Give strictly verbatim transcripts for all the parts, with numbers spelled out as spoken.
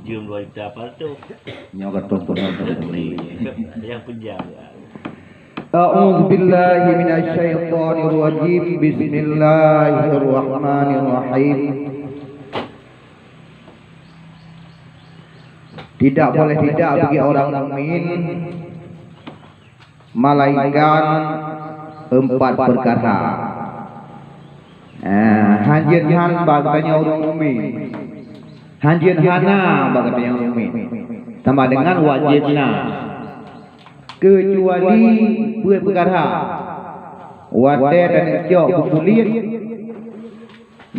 Jom dua juta apa tu? Nyoe ka tuan-tuan. Yang penjam. A'udzubillahi minasyaitonirrajim. Bismillahirrahmanirrahim. Tidak boleh tidak bagi orang mukmin melainkan empat perkara. Eh, hanjeut han bak geutanyoe ureuëng mukmin. Hanjeut hana bak geutanyoe ureuëng mukmin. Sama dengan wajéb na. Keucuali peuet peukara. Watée taneuk cok beukulit,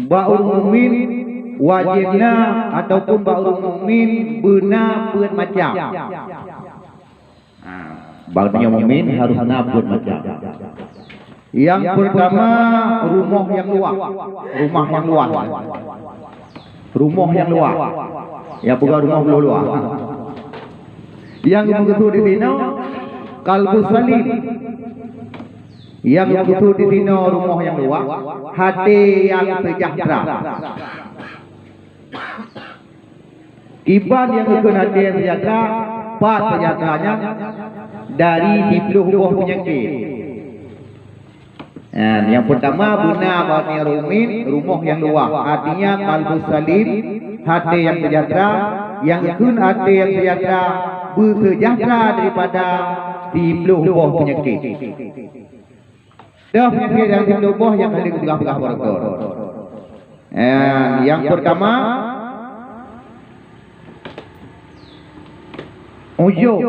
bak ureuëng mukmin wajéb na ataupun bak ureuëng mukmin beuna peuet macam. Ha, bak tanyoe mukmin harôh na peuet macam. Nyang peurtama, rumoh nyang luwah. Rumoh nyang luwah. Rumoh nyang luwah. Nyang peugah rumoh bloe luwah. Nyang meukeusut di sinoe, qalbus salim. Nyang meukeusut di sinoe rumoh nyang luwah, até nyang seujahteura. Kiban nyang geukheun até nyang seujahteura, pat seujahteura nyan dari siploh boh peunyakét. Nah, nyang peurtama beuna bak ureuëng mukmin rumoh nyang luwah, artinya qalbus salim, até nyang seujahteura. Nyang geukheun até nyang seujahteura, beuseujahteura daripada siploh boh peunyakét. Dua peunyakét nyang siploh boh nyang ka lheueh geupeugah-peugah baroe. Eh, nyang peurtama, ujub.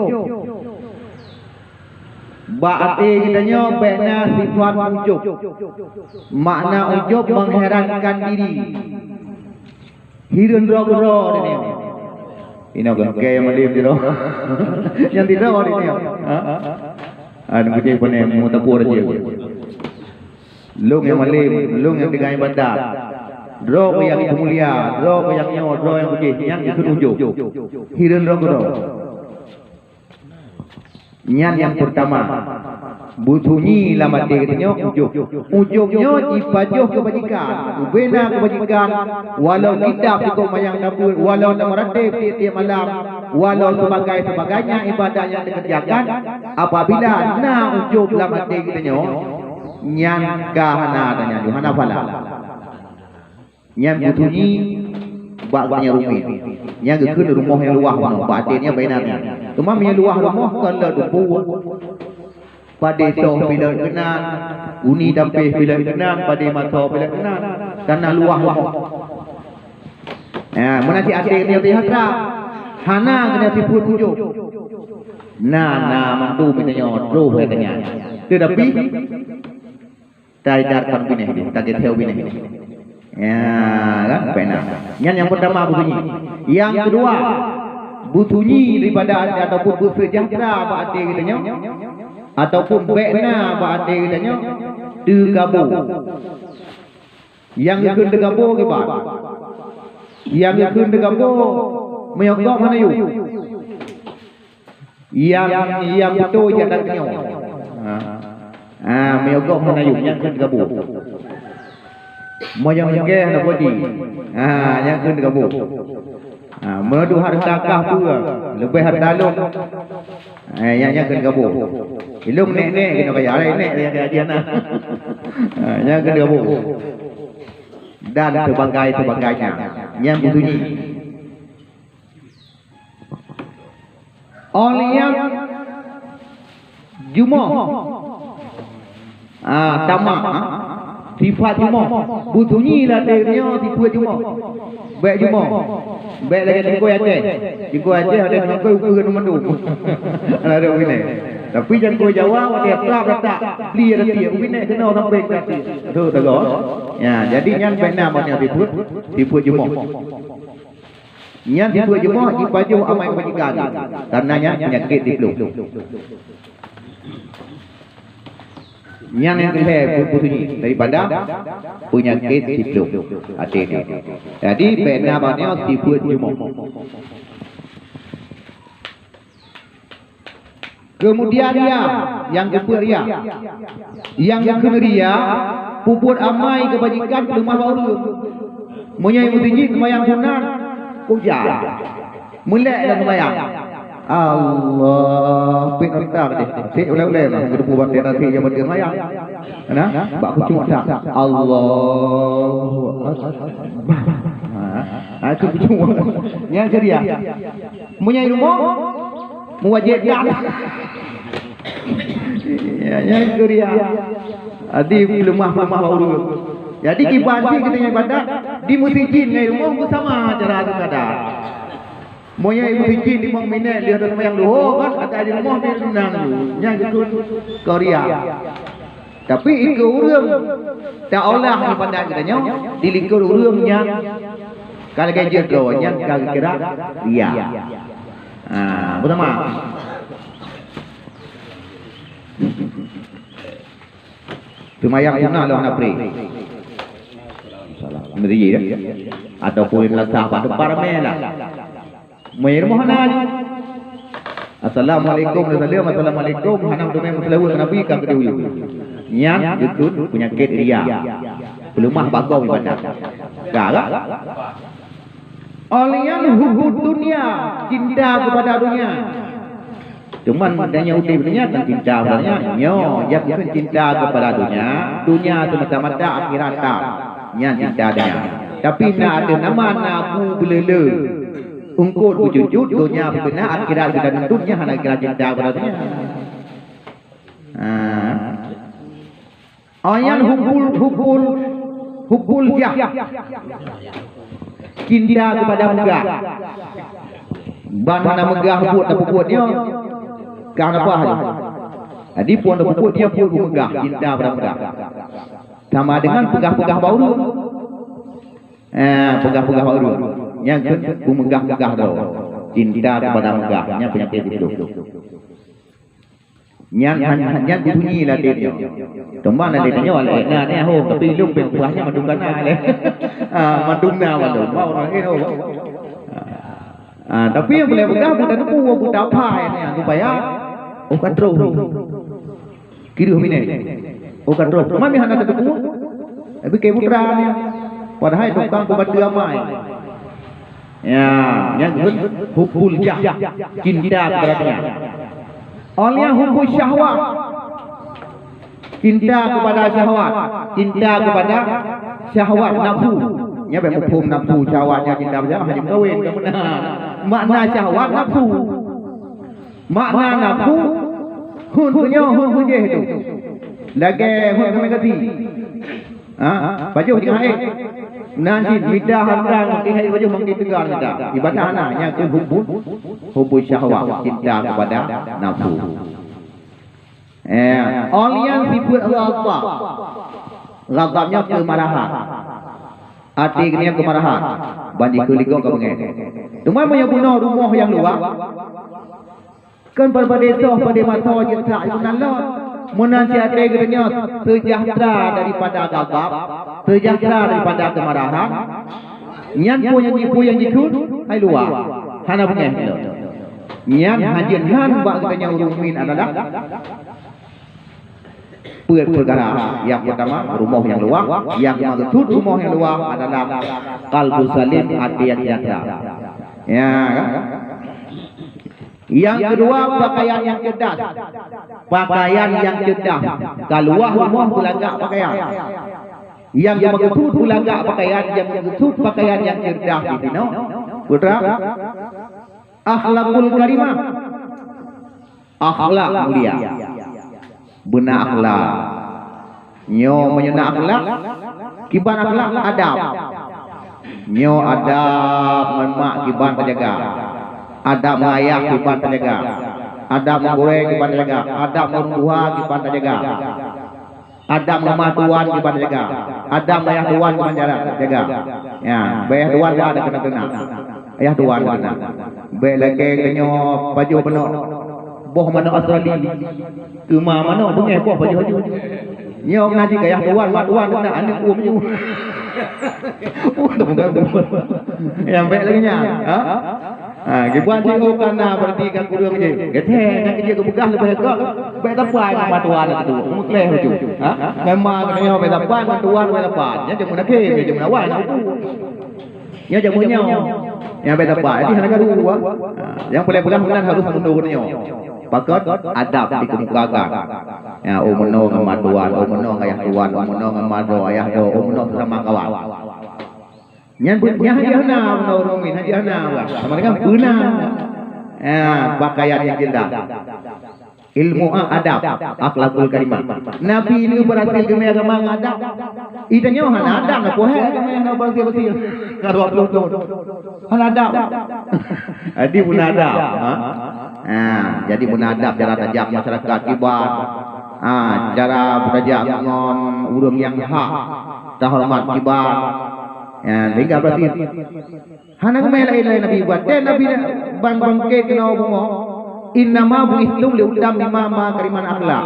Bak até geutanyoe bék na sifat ujub. Makna ujub, menghèrankan diri. Hireuen droe keudroe di nyoe. Inoe keu kèe malém di nyoe. Nyang di droe di nyoe. Ha? Anu keucing pane meuteupue raja. Lôn nyang malém, lôn nyang tinggai ibadat. Droe keuh nyang peumulia, droe keuh nyang nyoe, droe nyang beudeh, nyan geukheun ujub. Hireuen droe keudroe. Nyan nyang peurtama. Beusunyi lam até geutanyoe ujub. Ujub nyoe jipajoh keubajikan. Ubena keubajikan, walau kitab cukôp manyang tapeuet, walau tameuratéb tieb-tieb malam, walau sebagai-sebagainya ibadat nyang takeureujakan, apabila na ujub lam até geutanyoe, nyan ka hana tanyan, hana pahala. Nyan beusunyi bak geutanyoe ureuëng mukmin. Nyan geukheun rumoh nyang luwah bunoe, bak até nyan bak inan nyan. Teuma meunyoe luwah rumoh kon lom teupue. Padé soh pilot keunan, uni dampéh pilot keunan, padé masoe pilot keunan. Kana luwah rumoh. Ya, meunan cit até geutanyoe seujahteura. Hana geutanyoe sipeuet ujub. Na, na mandum geutanyoe troh lagée nyan. Teutapi, taidar kon binéh deh, tageuseuh binéh deh. Ya, kan? Pena. Nyan nyang peurtama beusunyi. Nyang keudua, beusunyi daripada ataupun beuseujahteura bak até geutanyoe, ataupun bék na bak até geutanyoe, teugabo. Nyang geukheun teugabo kiban? Nyang geukheun teugabo, meunyoe gob hana yum. Nyang, nyang beutôi jak tanyoe. Ha. Ha, meunyoe gob hana yum, nyang kheun teugabo. Meunyoe nyang geh hana podi. Ha, nyang kheun teugabo. Ha, meunyoe hareuta kah peue, leubeh hareuta lôn. Ha, nyang, nyang kheun teugabo. Ilôn nek-nek keunoe kaya, nek-nek kaya jiana. Ha, nyang kheun teugabo. Dan sebagainya. Nyang beusunyi. Óh lheueh nyan jumoh. Ah, tamak, ah. Sifat jumoh. Beusunyi lam até nyoe sifeuet jumoh. Bék jumoh. Bék lagée cangkôi Aceh. Cangkôi Aceh ada cangkôi ukeue mandum. Ada ukeue nyan. Tapi cangkôi Jawa ada prap ratak. Beli ada tiek. Ukeue nyan keunoe sampai ke tiek. Tu tegur. Ya, jadi nyan bék na banyak sifeuet, sifeuet jumoh. Nyan sifeuet jumoh jipajoh amai keubajikan, karena nyan peunyakét siploh. Nyan nyang keu lhée beusunyi daripada peunyakét siploh até nyoe. Jadi bék na banyak sifeuet jumoh. Keumudian ria, nyang keupeuet ria. Nyang geukheun ria, peubuet amai keubajikan peuleumah bak ureuëng. Meunyoe meuseujid seumayang sunat, ujan. Mulai lam sembahyang. Allah, pit otak deh. Cek ulai-ulai mah, geuteupeue batée nasi nyang batée sembahyang. Nah, bak khusyuk that. Allahu Akbar. Ha, ha, itu khusyuk. Nyang keuria. Meunyoe rumoh, meuwajéb that. Ya, nyang keuria. Adi peuleumah-peuleumah bak ureueng. Jadi kiban cit geutanyoe ibadat di meuseujid ngon rumoh beusama cara teuka that. Meunyoe ibu sijin limong minét lheueh seumbahyang luhô kan, ata di rumoh dia tunang tu. Nyan geukheun keuria. Tapi ikeu ureueng taolah ibadat geutanyoe, di likot ureueng nyan ka lagèe jeuet droe, nyan ka geukira ria. Ha, beutama. Seumayang sunat lôn hana pré. Meuseujid, ya? Ataupun lasah bak teumpat ramé lah. Meunyoe rumoh hana laju. Assalamualaikum, salam, assalamualaikum. Hana meuteumé meuseulaweuet keu Nabi ka keudeh uyueng. Nyan geukheun peunyakét ria. Peuleumah bak gob ibadat. Ka, ka? Óh lheueh nyan hubud dunia, cinta kepada dunia. Cuman geutanyoe udeb donya dan cinta kepada donya. Nyoe, jak keu cinta kepada donya, donya semata-mata akhirat that. Nyan cinta donya. Tapi na ateueh nama na bu beuleule. Eungkot beucucut, donya beubeuna, akhirat beubeuna, nyan hana kira cinta kepada donya. Ha. Ayan hubul, hubul, hubul jah. Cinta kepada meugah. Ban hana meugah buet tapeubuet nyoe. Ka hana paih nyoe. Jadi puan tapeubuet nyoe buet beumeugah, cinta kepada meugah. Sama dengan peugah-peugah bak ureueng. Eh, peugah-peugah bak ureueng. Nyang keu beumeugah-meugah droe. Cinta kepada meugah. Nyan peunyakét goblok. Nyan, nyan, nyan bunyi ladét nyoe. Teuma ladét nyoe alèh na nyan ho, tapi lôn pih ubah nyan mandum ka na lé. Ah, mandum na mandum. Mau ureueng laén ho. Ah, tapi nyang paléng peugah buta teupeu, buta apa nyan supaya oh ka troh. Kiroh minèe. Oh ka troh. Teuma meuhana teupeu. Tapi keu putra nyan. Padahai tukang peubantu amai. Ya, nyan geukheun hubul jah, cinta kepada dunia. Óh lheueh nyan hubul syahwat, cinta kepada syahwat, cinta kepada syahwat nafsu. Nyan bèk muphom nafsu syahwat nyan cinta kepada syahwat, hana meukawen, ka meunan. Makna syahwat nafsu. Makna nafsu, hon keu nyoe, hon keu jéh tu. Lagèe hon keu magazin. Ha? Pajoh jih hai. Nan cit mita harta makin hai pajoh makin teuga mita. Ibadah hana, nyan keuh hubbu, hubbu syahwat, cinta kepada nafsu. Eh, óh lheueh nyan sifeuet ghadab. Ghadab nyoe keumarahan. Até geuh nyan keumarahan. Ban jikheun ligong ka beungèh. Teuma meunyoe bunoe rumoh nyang luwah, Kan padé soh, padé masa jeuet that inan lom. Meunan siat lé geutanyoe seujahtera daripada gabab, seujahtera daripada keumarahan. Nyan peue nyang jipeue nyang jikheun hai luwa, hana beungèh lom. Nyan hajeuet han bak geutanyoe ureueng mumin adalah Peuet peukara. Nyang peutama, rumoh nyang luwah. Nyang meukeusud rumoh nyang luwah adalah qalbu salim, até nyang seujahtera. Ya, kan? Nyang keudua, pakaian nyang ceurdas. Pakaian nyang ceurdas. Ka luwah rumoh beulagak pakaian. Nyang meukeusud beulagak pakaian, nyang meukeusud pakaian nyang ceurdas di sinoe. Putra, akhlakul karimah. Akhlak mulia. Beuna akhlak. Nyoe meunyoe na akhlak, kiban akhlak? Adab. Nyoe adab ngon mak kiban tajaga. Adab ngon ayah kiban tajaga. Adab ngon gurèe kiban tajaga. Adab ngon ureueng tuha kiban tajaga. Adab ngon ma tuan kiban jaga. Adab ngon ayah tuan kiban jaga. Ya, bak ayah tuan ka ada keunan-keunan. Ayah tuan keunan. Bèk lagèe geutanyoe pajoh manok. Boh manok Australia. Keu ma manok beungèh boh pajoh-pajoh. Nyoe na jih keu ayah tuan, ma tuan keunan, aneuk uem nyoe. Uh, tu bukan bukan. Nyang bèk lagèe nyan. Ha? Ha, geubuat jiôh ka na, berarti ka kureueng jih. Geuthèe, nyang jih geupeugah leubèh gèt. Bèk tapai ngon ma tuan lagèe tu. Meuklèh laju. Ha? Ngon ma geutanyoe bèk tapai, ngon tuan bèk tapai. Nyan jameun akhé, nyan jameun awai na uku. Nyan jameun nyoe. Nyang beda dapat, jadi hana karu, ah. Ha, nyang paléng-paléng meunan harôh meunoe nyoe. Pakon adab dikemukakan. Ya, oh meunoe ngon ma tuan, oh meunoe ngon ayah tuan, oh meunoe ngon ma droe, ayah droe, oh meunoe seusama kawan. Nyan beu-, nyan hana meunoe ureueng meumin, hana bah. Sama dengan beuna. Ya, pakaian yang indah. Ilmu a-, adab, akhlakul karimah. Nabi ni berhasil geumé agama ngon adab. Ita nyoe hana adab, na poh hai geumé hana berhasil-berhasil. Ka dua puluh tahun. Hana adab. Jadi beuna adab, ha? Ha, jadi beuna adab cara tajak masyarakat kiban. Ha, cara tajak ngon ureueng nyang hak. Tahoreumat kiban. Ya, sehingga berhasil. Hana geumé laén-laén Nabi buet. Watèe Nabi ban bangkét keunoe bumoe, "Innama bu'itstum liutammima makarimal akhlak."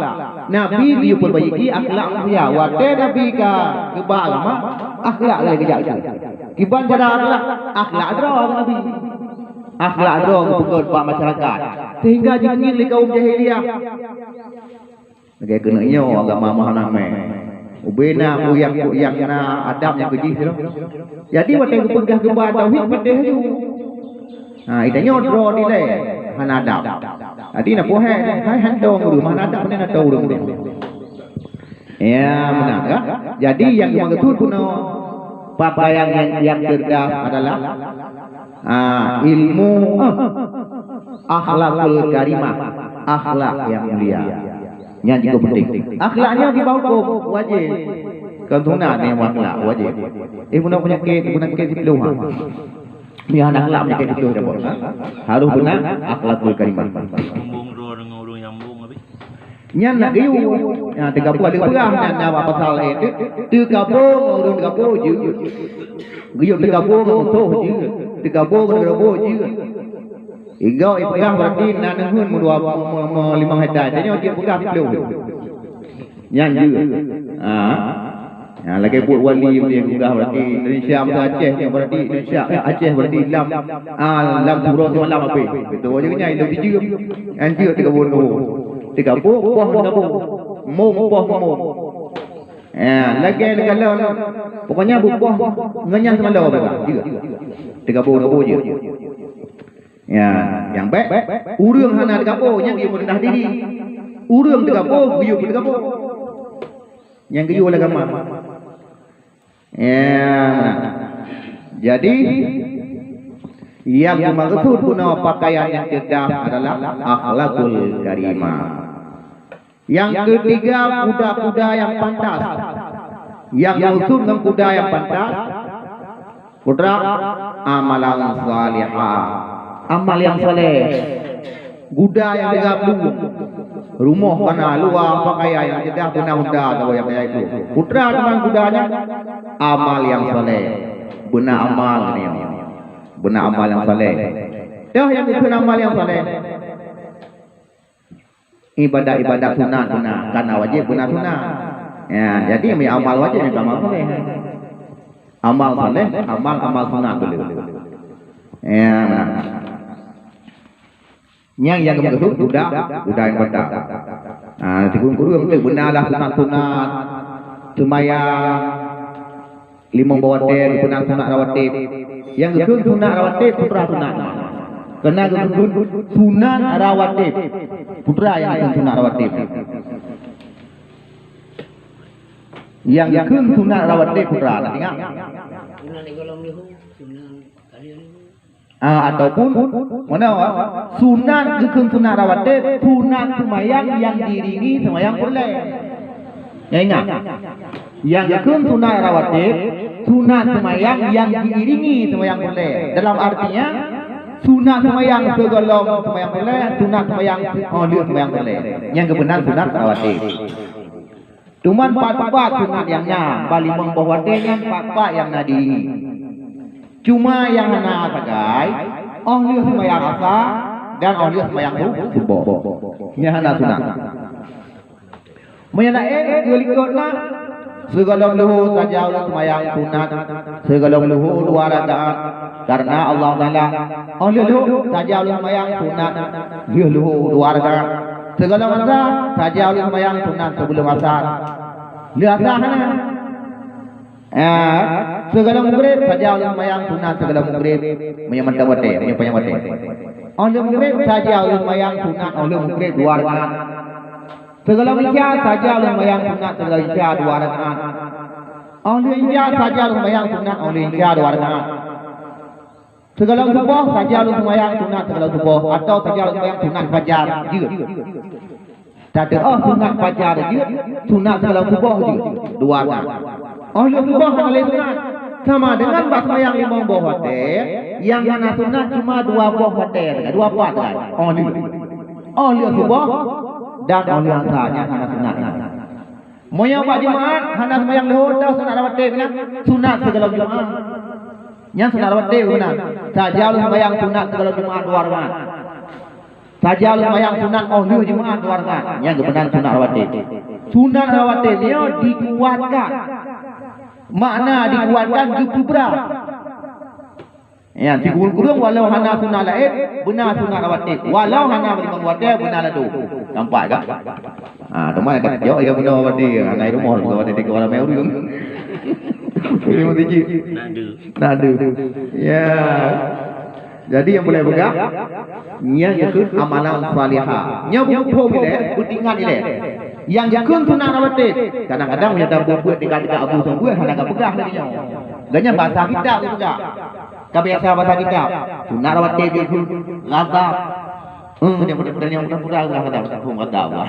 Nabi geuyue peubaiki akhlak manusia. Watèe Nabi ka geuba agama, akhlak lagèe geujak keu. Kiban cara akhlak, akhlak droe keu Nabi. Akhlak droe geupeugöt bak masyarakat. Sehingga jigieng lé kaum jahiliyah. Lagèe keuneuk nyoe agama meuhana mé. Ubé na peue nyang, peue nyang na adab nyang keujih sidroe. Jadi watèe geupeugah geuba tauhid, peudeh laju. Ha, ita nyoe droe dilèe hana adab. Jadi na poh hai, hai hantom ureueng, hana adab, hana adab ureueng. Ya, beuna kan? Jadi nyang geumaksud bunoe pakaian nyang, nyang cerdas adalah, ah, ilmu, ah, akhlakul karimah, akhlak yang mulia. Nyan juga penting. Akhlak nyoe kiban hukôm wajéb. Kon sunat nyoe akhlak wajéb. Eh, bunoe peunyakét, peunyakét siploh ha. Nyan akhlak peunyakét siploh dah, ha. Harôh beuna akhlakul karimah. Nyambung droe deungon ureueng nyambung, Abi. Nyan nak geuyue. Nyan teugaboh ada peugah nyan, nyan bak pasal laén. Teugaboh ngon ureueng teugaboh jeuet. Geuyue teugaboh ngon musoh jeuet. Teugaboh ngon teugaboh jeuet. Igoe ipeugah berarti na neuheun meudua, me-, me-, me-, limong hekta. Tanyoe jeuet peugah siploh. Nyan jeuet. Ha. Ha, lagèe buet wali ulèe peugah berarti Indonesia masa Aceh nyoe berarti Indonesia, eh, Aceh berarti lam, ah, lam surau semalam habéh. Beutôi je nyan ilôn sijeuem. Nyan jeuet teugaboh ngon teugaboh, poh teugaboh. Mong poh mong. Ya, lagèe neukalon, pokoknya bupoh ngon nyan seumalô beuka. Jeuet. Teugaboh, teugaboh jeuet. Ya, nyang bèk, ureueng hana teugaboh, nyan geuyue meureundah diri. Ureueng teugaboh, geuyue peugaboh. Nyang geuyue lé agama. Ya, jadi, yang dimaksud guna pakaian yang cerdas adalah akhlakul karimah. Yang ketiga, kuda-kuda yang pantas. Yang dimaksud dengan kuda yang pantas, putra, amalan salihah. Amal yang saleh. Guda nyang teuga plueng, rumoh ka na, luwa pakaian nyang teuga beuna honda atau nyang kaya itu. Putra teuma guda nyan amal nyang saleh. Beuna amal nyoe. Beuna amal nyang saleh. Toh nyang geukheun amal nyang saleh. Ibadat-ibadat sunat beuna, kana wajéb beuna sunat. Ya, jadi meu amal wajéb nyan amal saleh. Amal saleh, amal-amal sunat dulu. Ya, beuna. Nyang, nyang geumaksud guda, guda nyang bata. Ah, sikureueng-kureueng tu beuna lah sunat-sunat seumayang limong boh watèe, beuna sunat rawatib. Nyang geukheun sunat rawatib, putra sunat. Keureuna geukheun sunat rawatib, putra nyang geukheun sunat rawatib. Nyang geukheun sunat rawatib, putra, na ingat? Ah, ataupun, meunoe, sunat geukheun sunat rawatib, sunat seumayang nyang diiringi seumayang peureulèe. Nyang ingat, nyang geukheun sunat rawatib, sunat seumayang nyang diiringi seumayang peureulèe. Dalam artinya, sunat seumayang sigohlom seumayang peureulèe, sunat seumayang, oh, lheueh seumayang peureulèe. Nyang geubeunan sunat rawatib. Teuma pat-pat sunat nyang na, bak limong boh watèe nyan pat-pat nyang na diiringi. Cuma nyang hana sagai, oh lheueh seumayang asa dan oh lheueh seumayang su-, suboh. Nyan hana sunat. Meunyo laén, keu likot na, sigohlom leuhô saja ulôn seumayang sunat, sigohlom leuhô dua rakaat, kareuna Allah Taala, oh lheueh leuhô saja ulôn seumayang sunat, lheueh leuhô dua rakaat. Sigohlom asa saja ulôn seumayang sunat siboleum asa. Lheueh asa hana. Ya, sigohlom maghrib saja ulôn seumayang sunat sigohlom maghrib, meunyoe mantong watèe, meunyoe panyang watèe. Óh lheueh maghrib saja ulôn seumayang sunat óh lheueh maghrib dua rakaat. Sigohlom isya saja ulôn seumayang sunat sigohlom isya dua rakaat. Óh lheueh isya saja ulôn seumayang sunat óh lheueh isya dua rakaat. Sigohlom suboh saja ulôn seumayang sunat sigohlom suboh, atawa saja ulôn seumayang sunat fajar jeuet. Tateu'oh sunat fajar jeuet, sunat sigohlom suboh jeuet, dua rakaat. Óh lheueh suboh hana lé sunat, sama deungon bak seumayang limong boh watèe, nyang hana sunat cuma dua boh watèe, dua pat sagai. Óh lheueh, óh lheueh suboh dan óh lheueh asa, nyan hana sunat nyan. Meunyoe bak Jumat hana seumayang leuhô, toh sunat rawatib nyan, sunat sigohlom Jumat. Nyan sunat rawatib sunat. Saja ulôn seumayang sunat sigohlom Jumat dua rakaat. Saja ulôn seumayang sunat óh lheueh Jumat dua rakaat. Nyan geuh meunan sunat rawatib. Sunat rawatib nyoe dikuatkan. Makna dikuatkan geupeubrat. Ya, sikureueng-kureueng walau hana sunat laén, beuna sunat rawatib. Walau hana limong watèe, beuna ladôm. Nampak kan? Ha, teuma nyang ka jaweueb ya beuna rawatib. Hana i rumoh rawatib di kamar ramè ureueng. Ureueng masjid. Nak ada. Nak ada. Ya. Jadi nyang boleh peugah, nyan geukheun amalan salihah. Nyoe buku phom ilèe, beutingat ilèe. Nyang geukheun sunat rawatib. Kadang-kadang meunyoe tabeuet-beuet tingkat-tingkat abu seumeubeuet hana ka peugah lagèe nyoe. Dan nyan bahasa kitab geupeugah. Ka biasa bahasa kitab. Sunat rawatib jeuet keu ghadab. Hmm, nyang mudah-mudah, nyang mudah-mudah lah ghadab. Hmm, ghadab lah.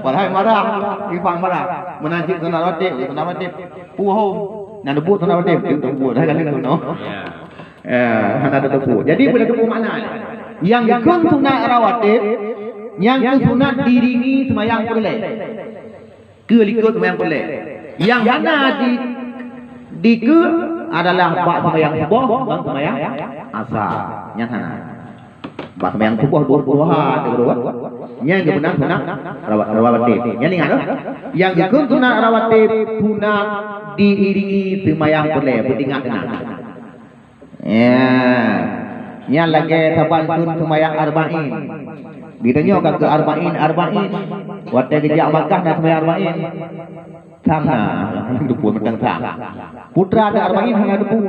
Padahai marah, iban marah. Meunan cit sunat rawatib, sunat rawatib. Puhom. Nyang neubuet sunat rawatib, tu buet dah kali tu noh. Ya. Eh, hana teupeu. Jadi boleh teupeu makna. Nyang geukheun sunat rawatib, nyang keu sunat diiringi seumayang peureulèe. Keu likot seumayang peureulèe. Nyang hana di, dikeue adalah bak seumayang suboh ngon seumayang asa. Nyan hana. Bak seumayang suboh duha, duha, duha. Nyan geuh meunan sunat rawa-, rawatib. Nyan ingat, oh. Nyang geukheun sunat rawatib, sunat diiringi seumayang peureulèe, beuingat keunan. Ya. Nyan lagèe saban kheun seumayang arba'in. Geutanyoe ka keu arba'in, arba'in. Watèe geujak Makkah na seumayang arba'in. Sang na, teupeu mantong sang. Peue teuma arba'in hana teupeu.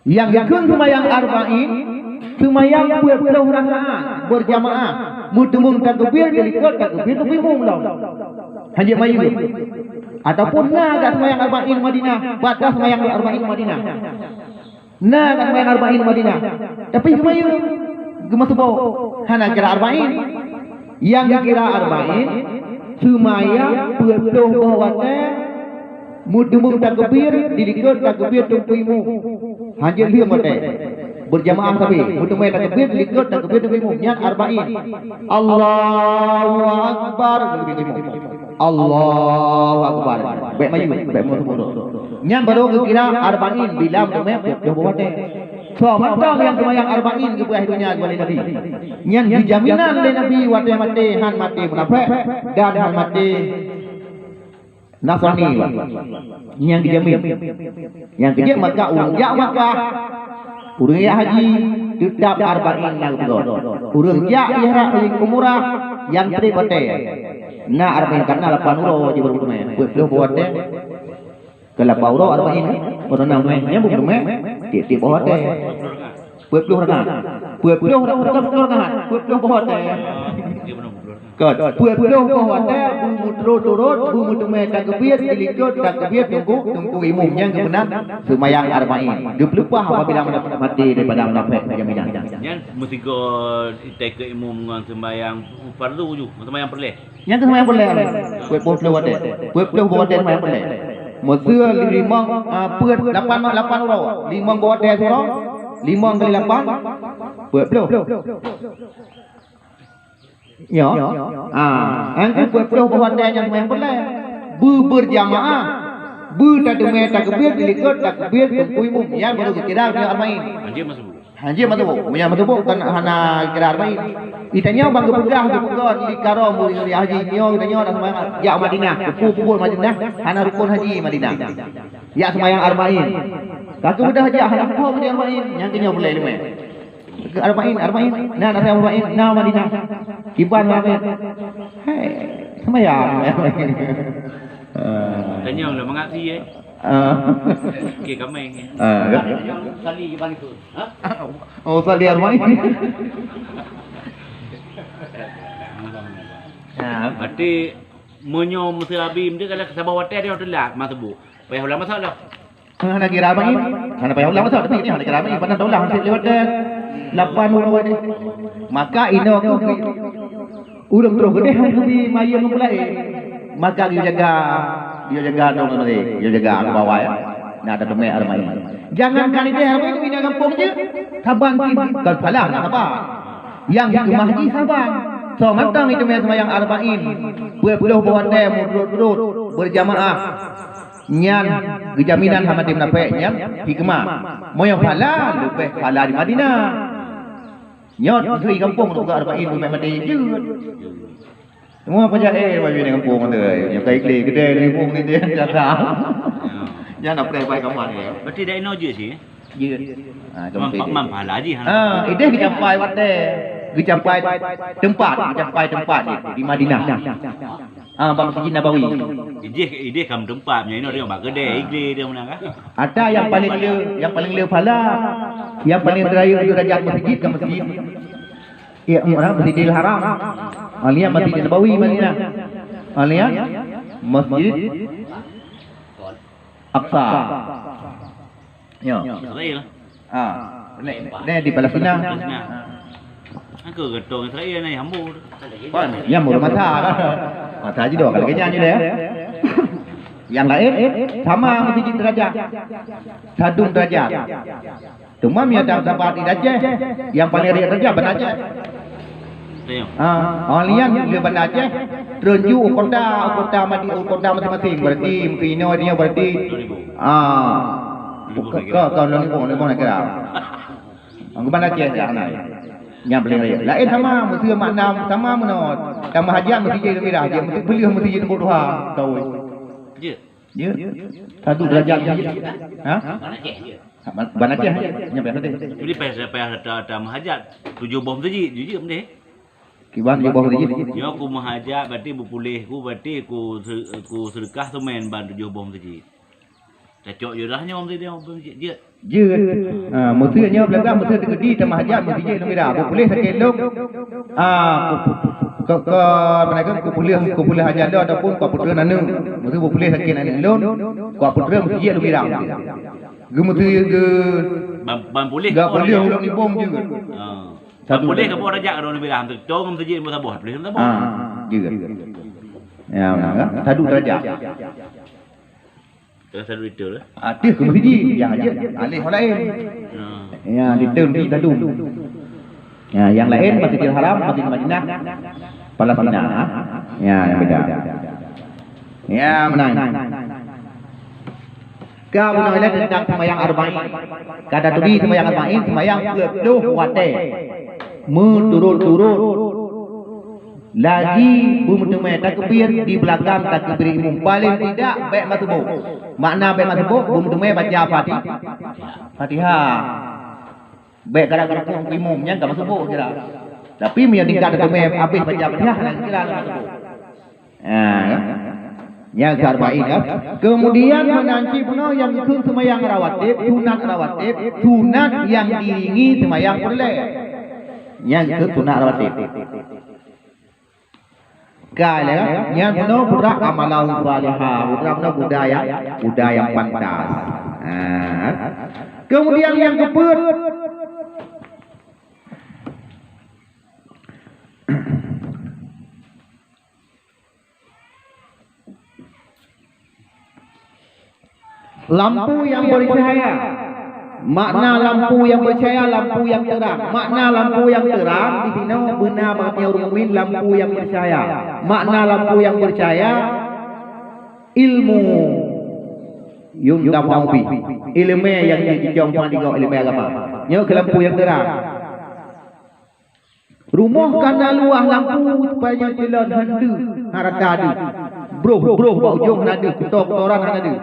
Nyang geukheun seumayang arba'in, seumayang peuet ploh rakaat beurjamaah, meuteumèe takbir dilikot takbir teungku imum lom. Hanjeuet mayeuem. Ataupun na geuh seumayang arba'in Madinah, bak seumayang arba'in Madinah. Na geuh seumayang arba'in Madinah. Tapi geumayeuem, geumeusuboh, hana kira arba'in. Nyang geukira arba'in, seumayang peuet ploh boh watèe, meuteumèe takbir, dilikot takbir teungku imum. Hanjeuet lheueh watèe. Beurjamaah sabe, meuteumèe takbir, dilikot takbir teungku imum. Nyan arba'in. Allahu Akbar, teungku imum. Allahu Akbar. Bèk mayeuem, bèk meuteumèe. Nyan barô geukira arba'in bila meuteumèe peuet ploh boh watèe. Soe mantong nyang seumayang arba'in geupeugah donya lé Nabi. Nyan geujaminan lé Nabi watèe maté han maté munafék dan han maté Nasrani. Nyan geujamin. Nyang keujeuet maka ureueng jak Makkah, ureueng jak haji, teutap arba'in na geupeugöt. Ureueng jak ihram umrah, nyang trép watèe na arba'in, karena lapan uroe jih barô teumèe, peuet ploh boh watèe. Keu lapan uroe arba'in, eh? Peuet nam, eh? Nyang beumeudeumeuk, tiep-tiep boh watèe. Peuet ploh rakaat. Peuet ploh rakaat, peuet ploh rakaat. Peuet ploh boh watèe. Kon, peuet ploh boh watèe, beumeuturot-turot, beumeuteumèe takbir, dilikot takbir, teungku, teungku imum nyang geupeugah seumayang arba'in. Geupeuleupah apabila maté daripada munafék jaminan. Nyan meusigoe itai keu imum ngon seumayang fardu ju, ngon seumayang peureulèe. Nyang keu seumayang peureulèe, peuet ploh watèe. Peuet ploh watèe seumayang peureulèe. Meuseu limong, ah, peuet, lapan, lapan uroe. Limong watèe siuroe, limong kali lapan, peuet ploh. Nyo. Ah, nyang keu peuet ploh watèe nyang seumayang peureulèe. Beu beurjamaah. Beu tateumèe takbir, dilikot takbir, teungku imum. Nyan barô geukira nyoe arba'in. Anjing masuk. Hanjeuet meutuboh. Meunyoe meutuboh kon hana kira arba'in. Itanyoe ban geupeugah geupeugah di Karo murit-murit haji nyoe, itanyoe na seumayang jak Madinah, kumpul-kumpul Madinah, hana rukon haji Madinah. Jak seumayang arba'in. Ka geubeudôh jak hana rukon haji arba'in, nyang keunyoe peureulèe ileumèe. Keu arba'in, arba'in, na, na seumayang arba'in, na Madinah. Kiban arba'in. Hai, seumayang. Ah. Tanyong lah mangat sie, eh. Ah. Okey, kamai. Ah, kan? Tanyong Sali Iban itu. Ha? Oh, Sali Armain. Ya. Berarti meunyoe meuseu Abi meudeuk, kalau saboh watèe dia teulat, masa bu. Payah ulang masalah. Hana kira bang, hana payah ulang masa, tapi ni hana kira bang, pandang taulah hansip lewat deh. Lapan ureueng ni. Maka inoe ku ureueng troh geudeh han kubi mayeueng ngon peulaén. Maka geuyue jaga, geuyue jaga dong ngon mereka, geuyue jaga ke bawah ya. Nak ada teumèe Armain. Jangankan ideh Armain, inoe gampông je. Saban cit kon salah nak saban. Nyang hikmah jih saban. Soe mantong iteumèe seumayang Armain. Peuet ploh boh watèe meurot-rot berjamaah. Nyan geujaminan hana maté munafék, nyan hikmah. Meunyoe phala, leubeh phala di Madinah. Nyoe di gampông teuka Arbain, leubeh maté jeuet. Semua pajak, eh, bagi di gampông tu, eh. Nyang kai kli kedai di gampông ni dia datang. Jangan nak perai baik kawan dia. Berarti dak inoe jeuet sih? Jeuet. Ha, Mam, kamu mam phala jih, ha. Ha, ideh geucampai watèe. Geucampai tempat, geucampai tempat di, di Madinah. Ah, bak Masjid Nabawi. Ideh, ideh kam teumpat, nyan inoe dia bak keudè, iglé dia meunan kah? Ada yang paling le, yang paling le phala, yang paling terakhir derajat masjid ke masjid. Ya, mana Masjidil Haram. Alian Masjid Nabawi Madinah. Alian Masjid Aqsa. Ya. Israel. Ha. Ni, ni di Palestina. Palestina. Aku gentong Israel ni hambur. Kan? Ya, mur mata kan. Mata aja dua kali kenyang je deh. Yang lain sama mesti derajat. Sadum derajat. Cuma mi ada sahabat di Aceh, yang paling riak derajat Banda Aceh. Tengok. Ha, orang lian di Banda Aceh, treun ju u kota, u kota madi-, u kota masing-masing. Berarti mungkin inoe dia berarti, dua ribu. Ah, dua ribu ke, ke, ke, dua ribu, dua ribu nak kira. Aku Banda Aceh ya, nah. Yang paling riak. Lain sama, mesti makna sama meunoe. Tambah hajat mesti jadi lebih dah. Dia mesti beliau mesti jadi nombor dua. Tahu. Ya. Ya. Satu derajat. Ha? Banda Aceh. Ban-, Banda Aceh, nyampe hati. Jadi payah, payah ta-, ta meuhajat tujoh boh meuseujid, jujur meunan. Kiban tujoh boh meuseujid. Nyoe ku meuhajat, berarti beupuléh ku, berarti ku se-, ku seudeukah seumén ban tujoh boh meuseujid. Tacok jurah nyoe meuseujid, meuseujid jeuet. Jeuet. Ha, meuseujid nyoe beulagah, meuseujid teukeudi tameuhajat, meuseujid nyoe beda. Beupuléh sakét lôn. Ah, ku, ku, ku, ku, ku, mana kan, ku puléh, ku puléh hajat lôn ataupun ku putra aneuk. Meuseujid beupuléh sakét aneuk lôn, ku putra meuseujid lôn beda. Geumeuteue ge-, ban, ban puléh, ga puléh ulôn ibong jeuet. Ha. Ban puléh ka boh rajak ka droeneuh bilang, teucong meuseujid meusaboh, puléh meusaboh. Ha, jeuet. Ya, beuna kan? Sadu derajat. Teuh sadu itu lah. Ateuh keu meuseujid, nyang jeuet aleh ho laén. Ha. Ya, di teun di sadu. Ya, yang lain Masjidil Haram, Masjid Madinah, Palestina. Ya, yang beda. Ya, menang. Ka bunoe ilée teuntang seumayang Arbain. Ka taturi seumayang Arbain, seumayang peuet ploh watée. Meuturot-turot. Lagi beumeuteumé takbir di beulakang takbir imum. Paléng tidak bék meusuboh. Makna bék meusuboh, beumeuteumé baca Fati-, Fatihah. Bék kada geurukuk imum, nyan ka meusuboh kira. Tapi meunyoe tingkat teumé habéh baca Fatihah, nyan kira meusuboh. Ha, kan? Nyan keu Arbain, kan? Kemudian meunan cit bunoe nyang kheun seumayang rawatib, sunat rawatib, sunat nyang diiringi seumayang peureulée. Nyan kheun sunat rawatib. Ka lé, kan? Nyan bunoe putra amalan salihah, putra bunoe budaya, budaya pantas. Ha. Kemudian nyang keupeuet, lampu nyang bercahaya. Makna lampu nyang bercahaya, lampu nyang terang. Makna lampu nyang terang di sinoe beuna bak ureuëng mukmin lampu nyang bercahaya. Makna lampu nyang bercahaya, ilmu yuntafa'u bih. Ileumé nyang jicong peunajoh ileumé agama. Nyoe keu lampu nyang terang. Rumoh ka na luwah lampu, supaya nyoe jalan hana deuh, hareuta deuh. Broh-broh bak ujong hana deuh, kuto-kutoran hana deuh.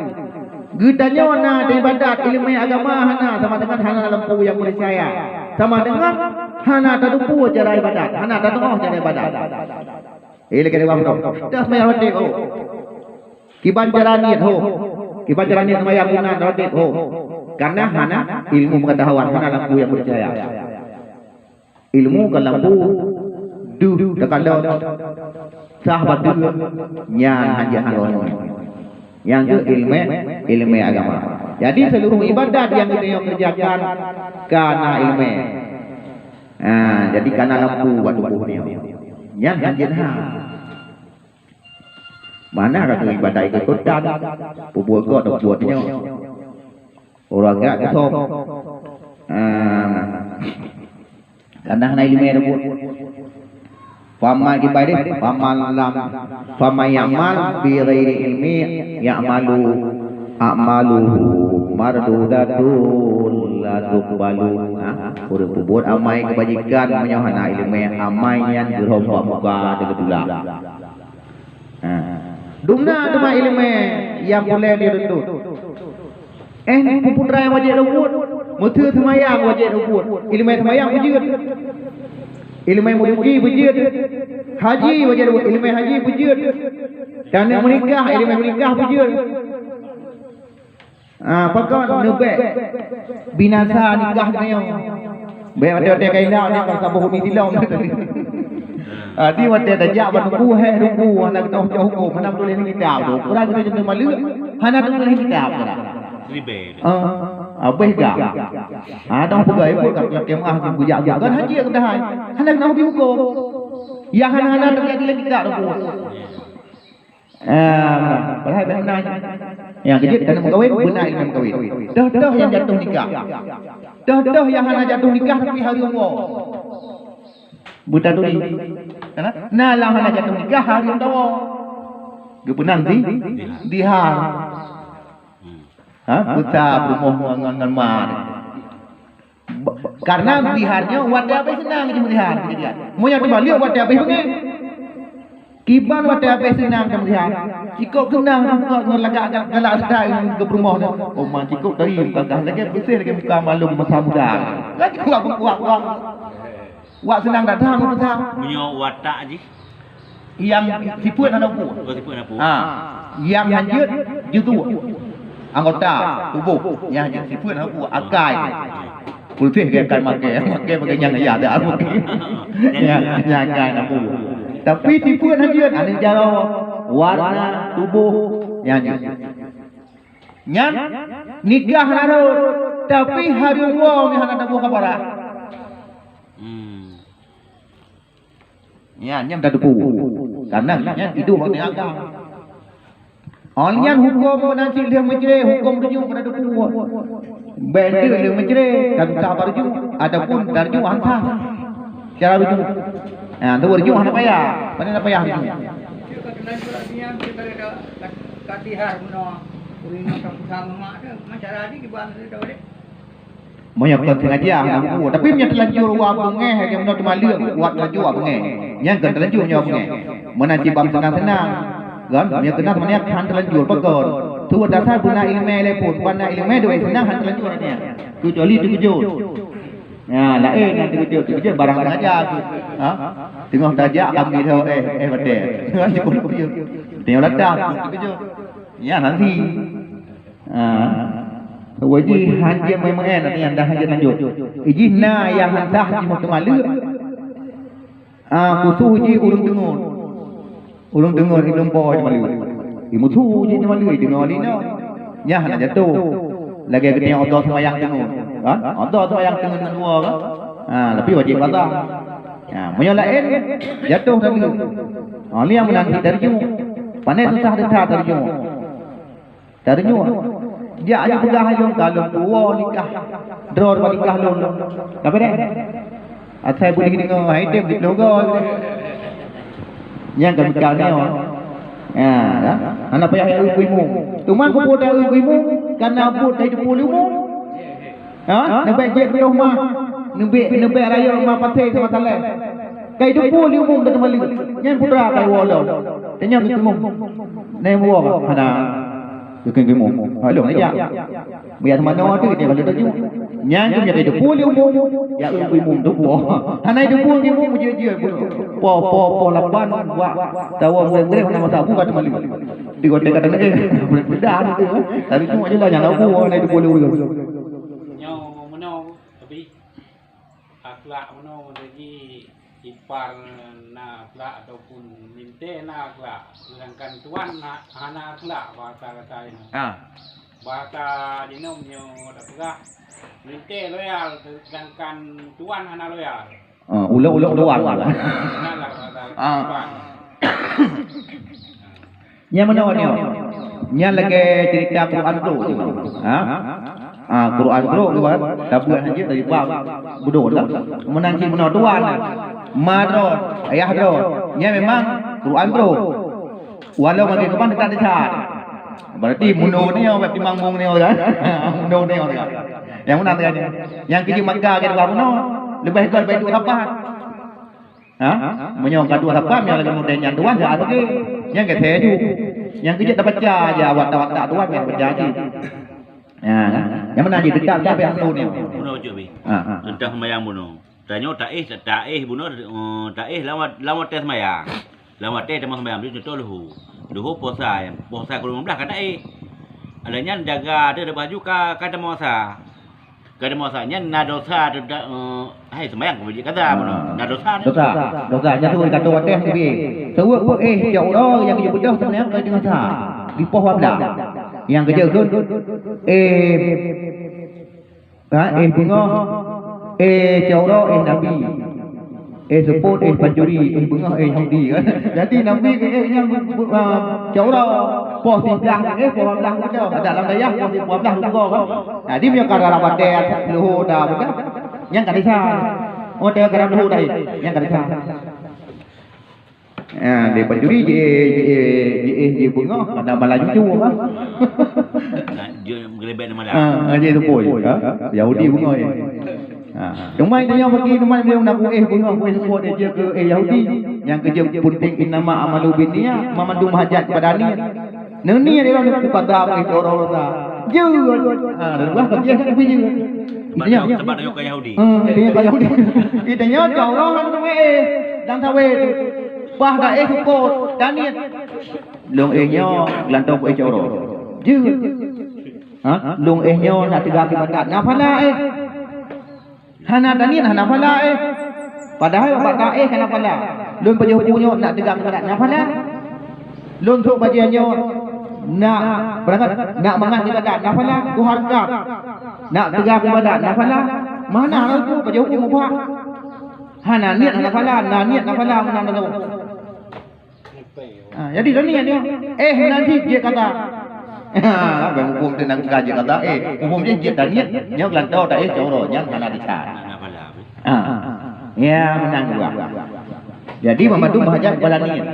Geutanyoe na ibadat ileumé agama hana, sama dengan hana lampu nyang bercahaya. Sama dengan hana tateupeue cara ibadat, hana tateu'oh cara ibadat. Eh, lagée dua beutôi. Dah seumayang watée, oh. Kiban cara niet ho. Kiban cara niet seumayang sunnah rawatib ho. Karena hana ilmu pengetahuan, hana lampu nyang bercahaya. Ilmu ka lampu deuh takalon sah bateue, nyan hana hana ilmu. Nyang tu ilmu, ilmu agama. Jadi seluruh ibadat yang kita yang kerjakan kana ilmu. Ha, jadi kana lampu bak tuboh nyoe. Nyan hanjeut ha. Mana ka ibadat ikot-ikotan, peubuet gob buet nyoe. Ureueng gak keusom. Ah. Karena hana ileumèe teubeuet. Faman kibai deh, faman lam, faman ya'mal bi ghairi ilmi ya'malu a'maluhu mardudatun la tuqbalu. Ha? Ureueng peubuet amai keubajikan meunyoe hana ileumèe, amai nyan jroh bak muka teugeutulak. Ha. Dumna teuma ileumèe nyang puléh di reutôt. Eh, peue-peue nyang wajéb lôn buet? Meuteue seumayang wajéb lôn buet. Ileumèe seumayang beujeuet. Ileumèe meusuci beujeuet. Haji wajéb lôn buet. Ileumèe haji beujeuet. Dan meunikah, ileumèe meunikah beujeuet. Ah, pakon neubèk binasa nikah nyoe. Bèk watèe-watèe ka ilak nyoe ka saboh uni tilom. Ah, di watèe tajak bak teungku, heh teungku, hana geutanyoe baca hukôm, hana tuléh lam kitab tu. Peue geutanyoe jeuet maleuek, hana tuléh lam kitab tu. Ribèe. Ah, habéh gak. Ah, dah peugah ibu kat keumaah geujak-jak. Kan haji geutanyoe. Hana geutanyoe hukôm. Nyang hana-hana tajak tuléh lam kitab tu. Ah, padahai bèk meunan. Nyang keujeuet ka meukawen, beuna ileumèe meukawen. Toh-toh nyang jatuh nikah. Toh-toh nyang hana jatuh nikah tapi hareuem woe. Beutaturi. Kana? Na lam hana jatuh nikah hareuem tawoe. Geupeunan di dihar. Ha? Beuta peurumoh ngon, ngon, ngon ma. Ba-, ba-, karena dihar nyoe watèe habéh seunang jimeulihar. Meunyoe teubalek watèe habéh beungèh. Kiban watèe habéh seunang jimeulihar. Cikôp seunang ngon lagak galak seudai ngon geupeurumoh nyoe. Oh, ma cikôp tari muka kah lagèe beusih lagèe muka malum masa muda. Kan kuat, kuat, kuat. Wak seunang datang meutuha. Meunyoe watak jih? Nyang sifeuet hana peue. Oh, sifeuet hana peue. Ha. Nyang hanjeuet jeuet. Anggota tuboh nyang hanjeuet sifeuet hana peue. Akai. Putih ke akai makai. Makai bagi nyang ya dah. Nyang, nyang akai hana peue. Tapi sifeuet hanjeuet, aneuk jaroe, warna tuboh nyang hanjeuet. Nyan nikah hana rhot, tapi hareuem woe meuhana taboh keuparah. Hmm. Nyan, nyan tateupeue. Karena nyan idup bak agam. Óh nyan hukôm meunan cit lheueh meujreh, hukôm reujôk tateupeue. Bèk deuek lheueh meujreh, ka susah bak reujôk, ataupun tareujôk han sah. Cara reujôk. Ha, tu reujôk hana payah. Pane hana payah reujôk. Meunyoe kon sengaja hana buku, tapi meunyoe teulanjur wak beungèh lagèe meunoe teumaleueng, wak teulanjur wak beungèh. Nyan kon teulanjur nyoe beungèh. Meunan cit bab seunang-seunang. Kan? Meunyoe keunan seumuanya han teulanjur pakon. Tuwoe dasar beuna ileumèe lé phôn, beuna ileumèe deuek seunang han teulanjur nyan. Keucuali teukeujot. Ya, laén nyang teukeujot, teukeujot barang sengaja tu. Ha? Teungoh tajak kami tho eh eh batèe. Teungoh ladah teukeujot. Ya, nanti. Ha. Wajih hanjeuet meu'en, artinya dah hanjeuet lanjut. Ijih na nyang han sah jimeuteumaleuk. Ah, khusus jih ureueng deungon. Ureueng deungon ilôn po jimaleuk. Imusu jih jimaleuk, deungon linoe. Nyan hana jatuh. Lagèe geutanyoe oto seumayang deungon. Kan? Oto seumayang deungon ngon dua kan? Ha, tapi wajib qadha. Ha, meunyoe laén jatuh tadi. Ha, ni nyang meunan cit tareujôk. Pane susah that tareujôk. Tareunyoe, jak aneuk peugah ayong ka lôn tuwoe nikah. Droe bak nikah lôn. Tapi deh, asai beudeh deungoe, hai tem siploh goe. Nyang ka nikah nyoe. Ya, ya. Hana payah eu keu imum. Teuma keupeue ta eu keu imum, karena buet ka jiteupeue lé umum. Ha? Neubèk jeuet keu mah. Neubèk, neubèk rayeuk mah paté sama saleh. Ka jiteupeue lé umum dan teuma lé. Nyan putra ka iwoe lom. Tanyong keu imum. Nai woe hana. Keu keu imum. Halo, meujak. Biar mana ada dia kalau taju. Nyan tu jadi depan dia umum. Ya umum tu buah. Hana depan dia umum je je. Po po po lapan buat. Tawa mulai mulai hana masa aku kata malu. Di kota kata lagi. Dah tu. Tapi tu aja lah yang aku hana depan dia. Nyoe meunoe tapi akhlak meunoe lagi ipar na akhlak ataupun linteh na akhlak, sedangkan tuan na, hana akhlak bahasa kata ini. Ah. Bahasa jinoe nyoe dak peugah linteh loyal, sedangkan tuan hana loyal. Ah, ulok-ulok tuan. Nah lah bahasa ah. Tuan. Nyang meunoe nyoe. Nyan lagèe cerita Quran tu. Ha? Ha, Quran tu, kan? Tabuet hana dari bab budon lah. Meunan cit meunoe tuan. Ma droe, ayah droe. Nyan memang Quran tu. Walau bagi keubah tetap desya. Berarti meunoe nyoe bak timang mung nyoe kan. Meunoe nyoe kan. Nyang meunan kan. Nyang keuji maka ke dua meunoe. Leubeh gol bak dua lapan. Ha? Meunyoe ka dua lapan nyang lagèe model nyan tuan jak lagèe. Nyang keu saya ju. Nyang keu jeuet tabaca aja watak-watak tuan nyang baca cit. Ha, kan? Nyang meunan jih tetap nyang payah meunoe nyoe. Meunoe cit bih. Ha, ha. Teuntang seumayang bunoe. Tanyoe taéh, taéh bunoe, eh, taéh lam wa-, lam watèe seumayang. Lam watèe tamong seumayang, contoh luhô. Luhô puasa, puasa pukul lima belas ka taéh. Ada nyan jaga tu, lepas ju ka, ka tamong asa. Ka tamong asa nyan na dosa tu, eh, hai seumayang keu jih kaza bunoe. Na dosa ni. Dosa. Dosa. Nyan tu kata watèe sendiri. Seuweuet peuéh cok uroe nyang keu beudôh seumayang keu teungoh sa. Di poh dua belas. Nyang keu jeuet, eh, Ha, éh beungoh, éh cok uroe, éh nabi, éh seupôt, éh pancuri, éh beungoh, éh Yahudi. Jadi nabi keu éh nyang, ah, cok uroe, poh siblaih, éh poh dua belas beudôh. Adak lam dayah poh siblaih beudôh kan. Jadi meunyoe ka rara batèe leuhô dah beudôh, nyang ka desya. Oh, teuka rara leuhô dah, nyang ka desya. Ha, dia pancuri je, je, je, je beungoh, ada malah jujur, ha. Nah, dia menggelebek nama dah. Ha, je tu pun, ha. Yahudi beungoh je. Ha. Cuma itu yang bagi teman dia nak kueh beungoh, kueh seupôt dia je keu, eh, Yahudi. Yang kerja penting innama amalu binniyat, memandum hajat kepada niat. Neuniat dia ni bukan dah bagi orang-orang dah. Jeuet. Ha, dan bah kerja kan pergi jeuet. Sebab dia, sebab dia bukan Yahudi. Hmm, dia bukan Yahudi. Kita nyoe cok uroe tu, eh, dan sawé tu. Bah dah éh seupôt, dan niat. Lôn éh nyoe geulantong bak éh cok uroe. Jeuet. Ha? Lôn éh nyoe nak teuga ibadat. Na phala éh. Hana taniet, hana phala éh. Padahai bak taéh hana phala. Lôn pajoh peue nyoe nak teuga ibadat. Na phala. Lôn sôk bajèe nyoe nak beurangkat, nak mangat ibadat. Na phala. Tuhan kah. Nak teuga ibadat. Na phala. Mana hana peue pajoh peue mubah. Hana niet hana phala, na niet na phala meunan lagèe. Ha, jadi taniet nyoe. Éh, meunan cit jeuet kata. Ha, bèk muphom teuh nan ka jeuet kata. Éh, muphom jih jeuet taniet. Nyoe geulantoe taéh cok uroe nyan hana desya. Ha. Ya, meunan juga. Jadi, meumandum hajat kepala niet.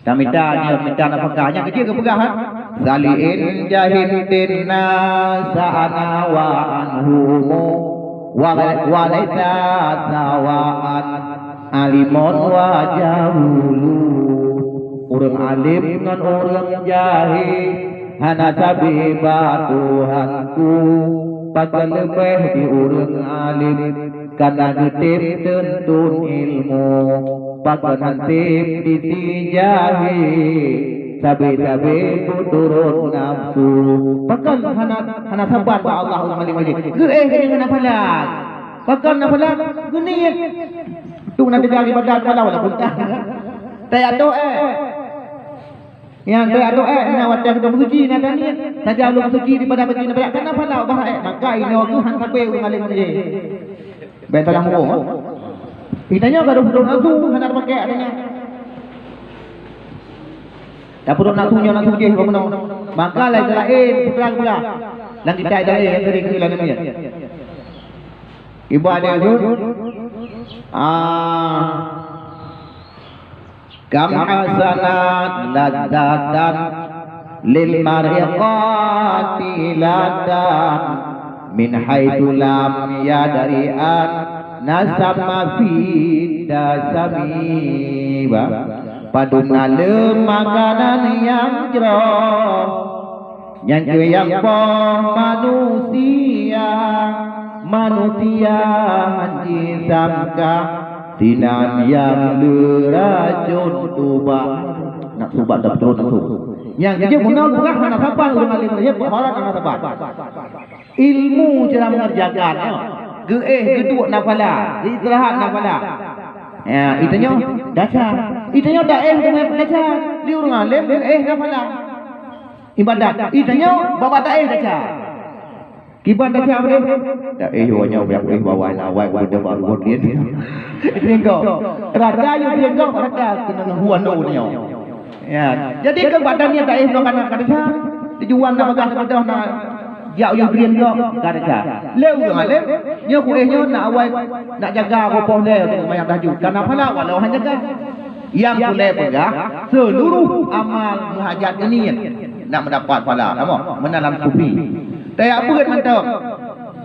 Tamita nyoe mita nafakah nyan keujiek geupeugah, ha? Saliin jahin tinna sa'ana wa anhumu wa, wa laisa sawaan alimun wa jahulu. Ureueng além ngon ureueng jahé hana sabe bak Tuhanku, pakon leubeh di ureueng além. Kana geutem teuntun ilmu, pakon han tem di si jahé, sabe-sabe peuturot nafsu. Pakon hana, hana saban bak Allah ureueng alim-alim. Geuéh geuh hana phala. Pakon hana phala? Geuniet. Tu na teuga ibadat phala walaupun tah. Tayatoh éh. Nyang teuadoe na watèe keudong suci na taniet, saja ulôn suci dipada bagi na bayak kana phala ubah rakyat, maka inoe geuh han sabe ureueng além lé. Bèk salah muphom. Geutanyoe ka dong nafsu hana teupakék ata nyan. Tapeuduek nafsu nyoe nafsu jih bak meunoe. Maka laén-laén peugah-peugah. Lam kitab laén nyang tadi keu lagèe nyan. Ibu ada tu. Ah. Kam hasanat ladzatan lil mar'i qatilatun min haitsu lam yadri anna samma fid dasami. Ba, padum na le makanan nyang jroh Nyang keu nyang poh manusia, manusia han jisamka, sinan nyang le racon tuba. Nak tuba dah beutôi nak tuba. Nyang keujeuet bunoe bukan hana saban ureueng alim, ya, hana saban. Ilmu cara mengerjakan, ya. Geuéh geuduek na phala, istirahat na phala. Ya, itanyoe dasar. Itanyoe taéh dengan dasar. Di ureueng alim geuéh na phala. Ibadat. Itanyoe bak taéh dasar. Kiban dasar apa dia? Taéh yo nyoe biar kuéh bawah na awai kuda baru buat dia. Itu yang kau. Rata yo dia kau rata kena huan do nyoe. Ya, jadi kan bak Daniel taéh nyoe kana ka desya, tujuan na bagah teupeudong na jak u Yudrian nyoe ka desya. Lé ureueng alim, nyoe kuéh nyoe nak awai, nak jaga rupoh lé untuk mayang tahajud. Kana phala walau hana jaga. Nyang peureulée peugah, seuluruh amal meuhajat geunie nak meudapat phala. Kamoe meunan lam sufi. Tajak beuet mantong.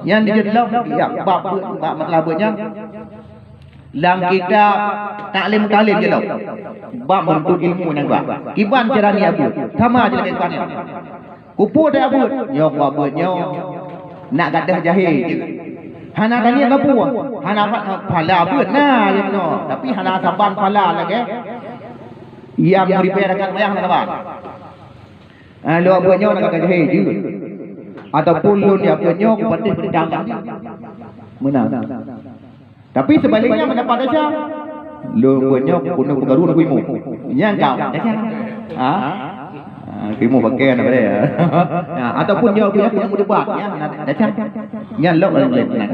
Nyan dijeuet lom, jak bab beuet, bab masalah beuet nyan. Lam kitab Taklim Mutalim jeuet lom. Bab menuntut ilmu nyang ba. Kiban cara niat beuet. Sama je lagée kiban nyan. Kupeue tajak beuet? Nyoe kupeue beuet nyoe. Nak gadoh jahé jeuet. Hana taniet sapeue. Hana pa-, phala beuet na jeuet nyoe. Tapi hana saban phala lagée. Ia meuribée rakan wayang hana saban. Ah, lôn beuet nyoe nak gadoh jahé jeuet. Ataupun lôn jak beuet nyoe kupatéh peudang. Meunan. Tapi sebaliknya pendapat Aisyah, lôn buet nyoe keuneuk peukaru keu imeum. Nyan kau, Aisyah. Ha? Ha, keu imeum pakai nak boleh. Ha, ataupun nyoe buet nyoe keuneuk meudebat, ya, Aisyah. Nyan lok lalu boleh tenang.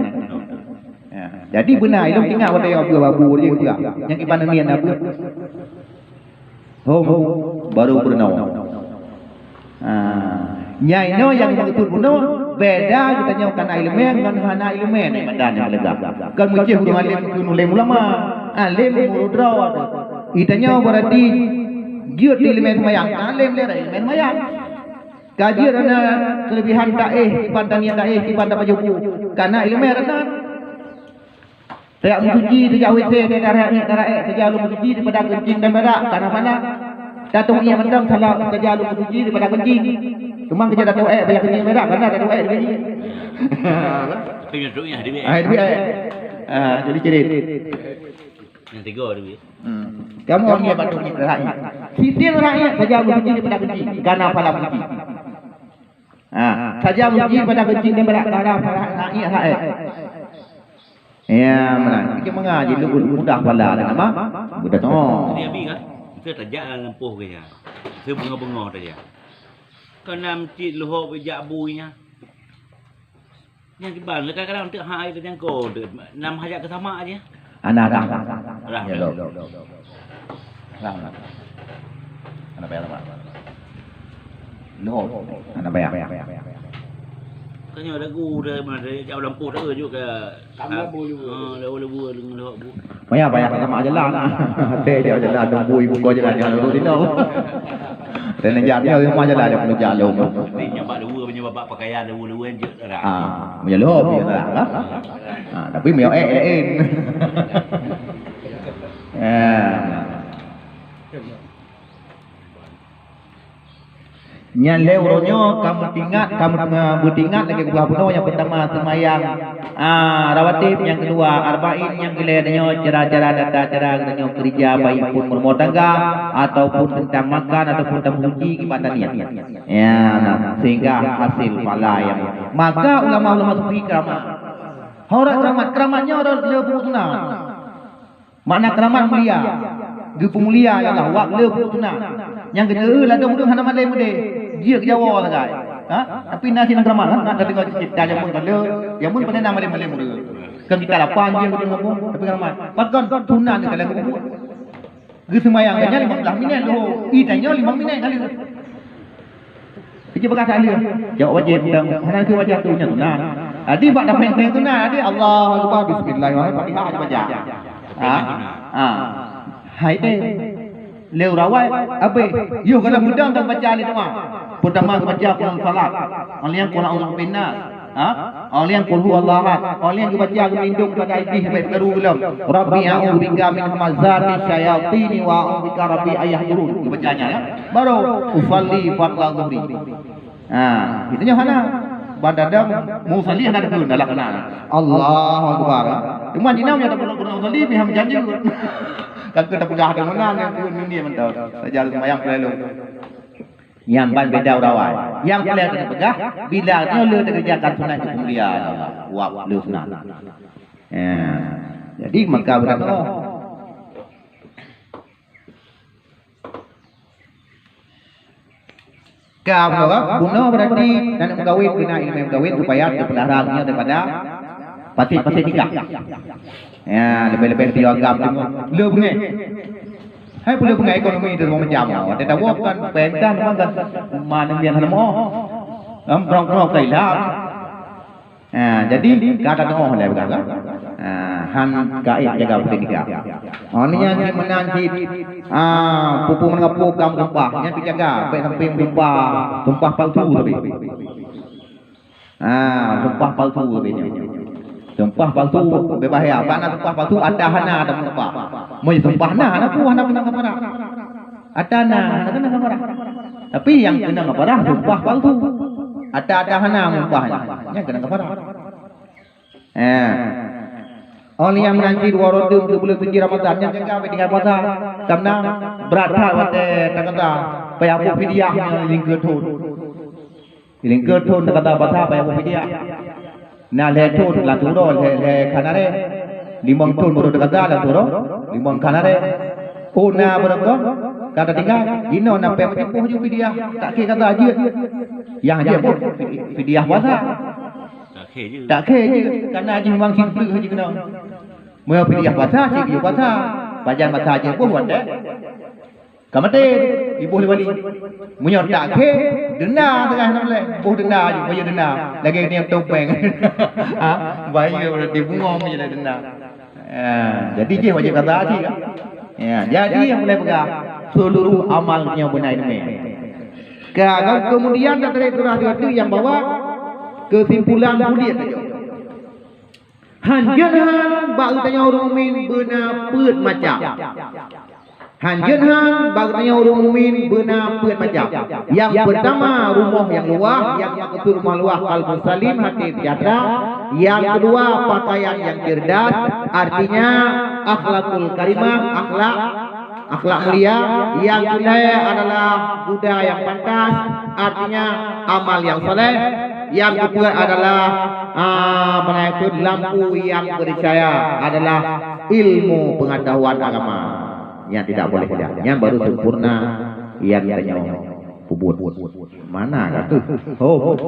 Ya. Jadi beuna ilong ingat watée nyoe beuet babu je beuet. Nyang iban niat na beuet. Hom, baru peurunoe. Ha, nyang inoe nyang meukeusut bunoe, beda geutanyoe kana ileumèe ngon hana ileumèe, nyan mada nyang meuleugah. Kon meucéh ureueng além keu ulama, além ureueng droe. Geutanyoe berarti jeuet di ileumèe seumayang, além lé ileumèe seumayang. Ka jeuet na keulebihan taéh, kiban taniet taéh, kiban tapajoh bu, kana ileumèe rata. Tajak meusuci, tajak WC, tajak raék, tajak raék, saja lôn meusuci daripada keuncing dan berak, kana phala. Tatong ié mantong salah, saja lôn meusuci daripada keuncing. Cuma keujeuet tatong ék, banyak keuncing berak, kana tatong ék diberi. Tapi yang tu ya, dia. Ah, diberi ék. Ah, jadi cirit. Yang tiga dia. Hmm. Kamu ni patut ni rakyat. Siti rakyat saja meusuci daripada keuncing, kana phala meusuci. Ha, saja meusuci daripada keuncing dan berak, kana phala rakyat, rakyat. Ya, meunan. Jadi, meungaji lu mudah phala dah nama? Mudah tu. Jadi, abi kan? Kita tajak dalam poh ke ya. Saya bengah-bengah tajak. Kena meucit luhok bijak buinya. Yang kiban, kadang-kadang untuk hak air dan jangkau, untuk nam hajat ke sama aja. Anak dah. Dah. Ya, lo. Dah. Anak payah lama. Lo. Anak payah. Kan nyoe lagu dah, mana dah, jauh lampu dah juga. Kamu labu juga. Ha, labu, labu, labu, labu. Payah, payah, sama jalan. Teh jauh jalan, tunggu ibu kau jalan, jalan dulu sini. Dan yang jatuh rumah jalan, dia perlu jalan. Tapi nyoba dua, nyoba bak pakaian, dua, dua je dah. Ah, menyelop je dah. Ah, tapi mio eh, eh, eh. Ya. Nyan lé uroe nyoe ka meutingat, ka meu-, beutingat lagée keubah bunoe nyang peutama seumayang, ah, rawatib, nyang keudua arba'in, nyang keulhée nyoe cara-cara tata cara geutanyoe keurija baik pun meurumoh tangga ataupun teuntang makan ataupun tameusuci kiban taniet. Ya, nah, sehingga hasil pahala nyang. Maka ulama-ulama sufi keramat. Hora keramat, keramat nyoe rot le buku sunat. Makna keuramat mulia, geupeumulia Allah, wak le buet tuna. Nyang keuneuk ladôm ureueng hana malém udeh, jeuet keu Jawa sagai. Ha? Tapi na sinan keuramat, na, na deungoe cit-cit, dan jameun ka le, jameun pane na malém-malém ureueng. Kan kita lapan je ureueng kampung, tapi keuramat. Pakon tuna ni ka lagèe buet. Geuseumayang geutanyoe limong blah minèt leuhô, i tanyoe limong minèt ka lheueh. Keuci peugah that lheueh. Jaweueb wajéb, dan hana keu wajah tu nyan sunat. Jadi bak dapat teuntèe sunat, jadi Allahu Akbar, bismillahirrahmanirrahim, Fatihah aja baca. Ha? Ha. Hai teh. Lé urawai, abéh. Yoh kana beudang dan baca lé teuma. Peutama baca Qul Falaq. Alheuh Qul A'udzu Birabbin Nas. Ha? Alheuh Qul Huwallahu Ahad. Alheuh geubaca geulindong pada Iblih sampai peukaru gohlom. Rabbi a'udzu bika min hamazati syayatin wa a'udzu bika Rabbi an yahdurun. Geubacanya ya. Baru usalli fardhu zuhri. Ha, geutanyoe hana. Ban dadam musalli hana deungon dalam keunan. Allahu Akbar. Teuma jinoe nyang tapeurunoe musalli pih han janji. Ka keu tapeugah deungon nan nyang keu dunia mantong. Sajan seumayang peulelu. Nyang ban beda urawai. Nyang peulai tapeugah, bila nyoe le takerjakan sunat keu peumulia Allah. Wab le sunat. Ya. Jadi maka beurati Ka bunoe, bunoe berarti aneuk meukawen keunan ileumèe meukawen supaya teupeulara nyoe daripada paséh-paséh nikah. Ya, leubeh-leubeh di agam tu le beungèh. Hai pula beungèh ekonomi tu macam. Watèe tawoe kan peurintah memang kan mana yang hana mau. Am prong-prong kailah. Ha, jadi ka tanoh lé peugah kan. Ha, han gaéb jaga pendidikan. Oh, ni nyan cit meunan cit. Ah, pupu meungapu kam tumpah. Nyan pih jaga, bèk sampai tumpah, tumpah palsu tapi. Ah, tumpah palsu tapi nyan. Tumpah palsu bèk bahaya. Karena tumpah palsu ada hana ada tumpah. Meunyo tumpah na, hana peue hana keunan kafarah. Ada na, hana keunan kafarah. Tapi nyang keunan kafarah tumpah palsu. Ada ada hana mumpah. Nyang keunan kafarah. Eh. Oh, nyang meunan cit dua ratus tujuh puluh tujuh Ramadan nyang jaga bèk tinggai puasa. Karena brat that watèe takata payah boh fidyah nyang lingkeu thon. Lingkeu thon takata puasa payah boh fidyah. Na lhèe thon lam syuhra, lhèe, lhèe khanarè. Limong thon baru takata lam syuhra, limong khanarè. Oh, na beureukoh, ka tatinggai, inoe na pèng siplôh ju fidyah, tak khe kata jeuet. Nyang jeuet boh fidyah puasa. Tak khe jeuet. Tak khe jeuet, karena jih memang siplôh jih keunoe. Meunyo fidyah puasa, cit jih puasa. Pajan masa jih boh watèe ka maté, iboh lé wali. Meunyo tak khe, denda teuh hana lé. Boh denda jih, bayeue denda. Lagèe nyan topeng. Ha? Bayeue berarti bungong je lah denda. Ya, jadi jih wajéb kata cit kan. Ya, jadi nyang ulèe peugah seluruh amal nyoe beuna ileumèe. Ka, kemudian dak teuret surah dua tu nyang bawa kesimpulan buleuen saja. Han jeuet han bak geutanyoe ureueng mukmin beuna peuet macam. Han jeuet han bak geutanyoe ureueng mukmin beuna peuet macam. Nyang peurtama rumoh nyang luwah, nyang meukeusud rumoh luwah qalbun salim, hati sejahtera. Nyang keudua pakaian nyang cerdas, artinya akhlakul karimah, akhlak akhlak mulia. Nyang keulhèe adalah buda nyang pantas, artinya amal nyang saleh. Nyang keupeuet adalah, ah, apa nama itu, lampu nyang beucahya adalah ilmu pengetahuan agama. Nyang tidak boleh tidak. Nyang baru sempurna nyang tanyoe peubuet. Mana ka tu? Oh.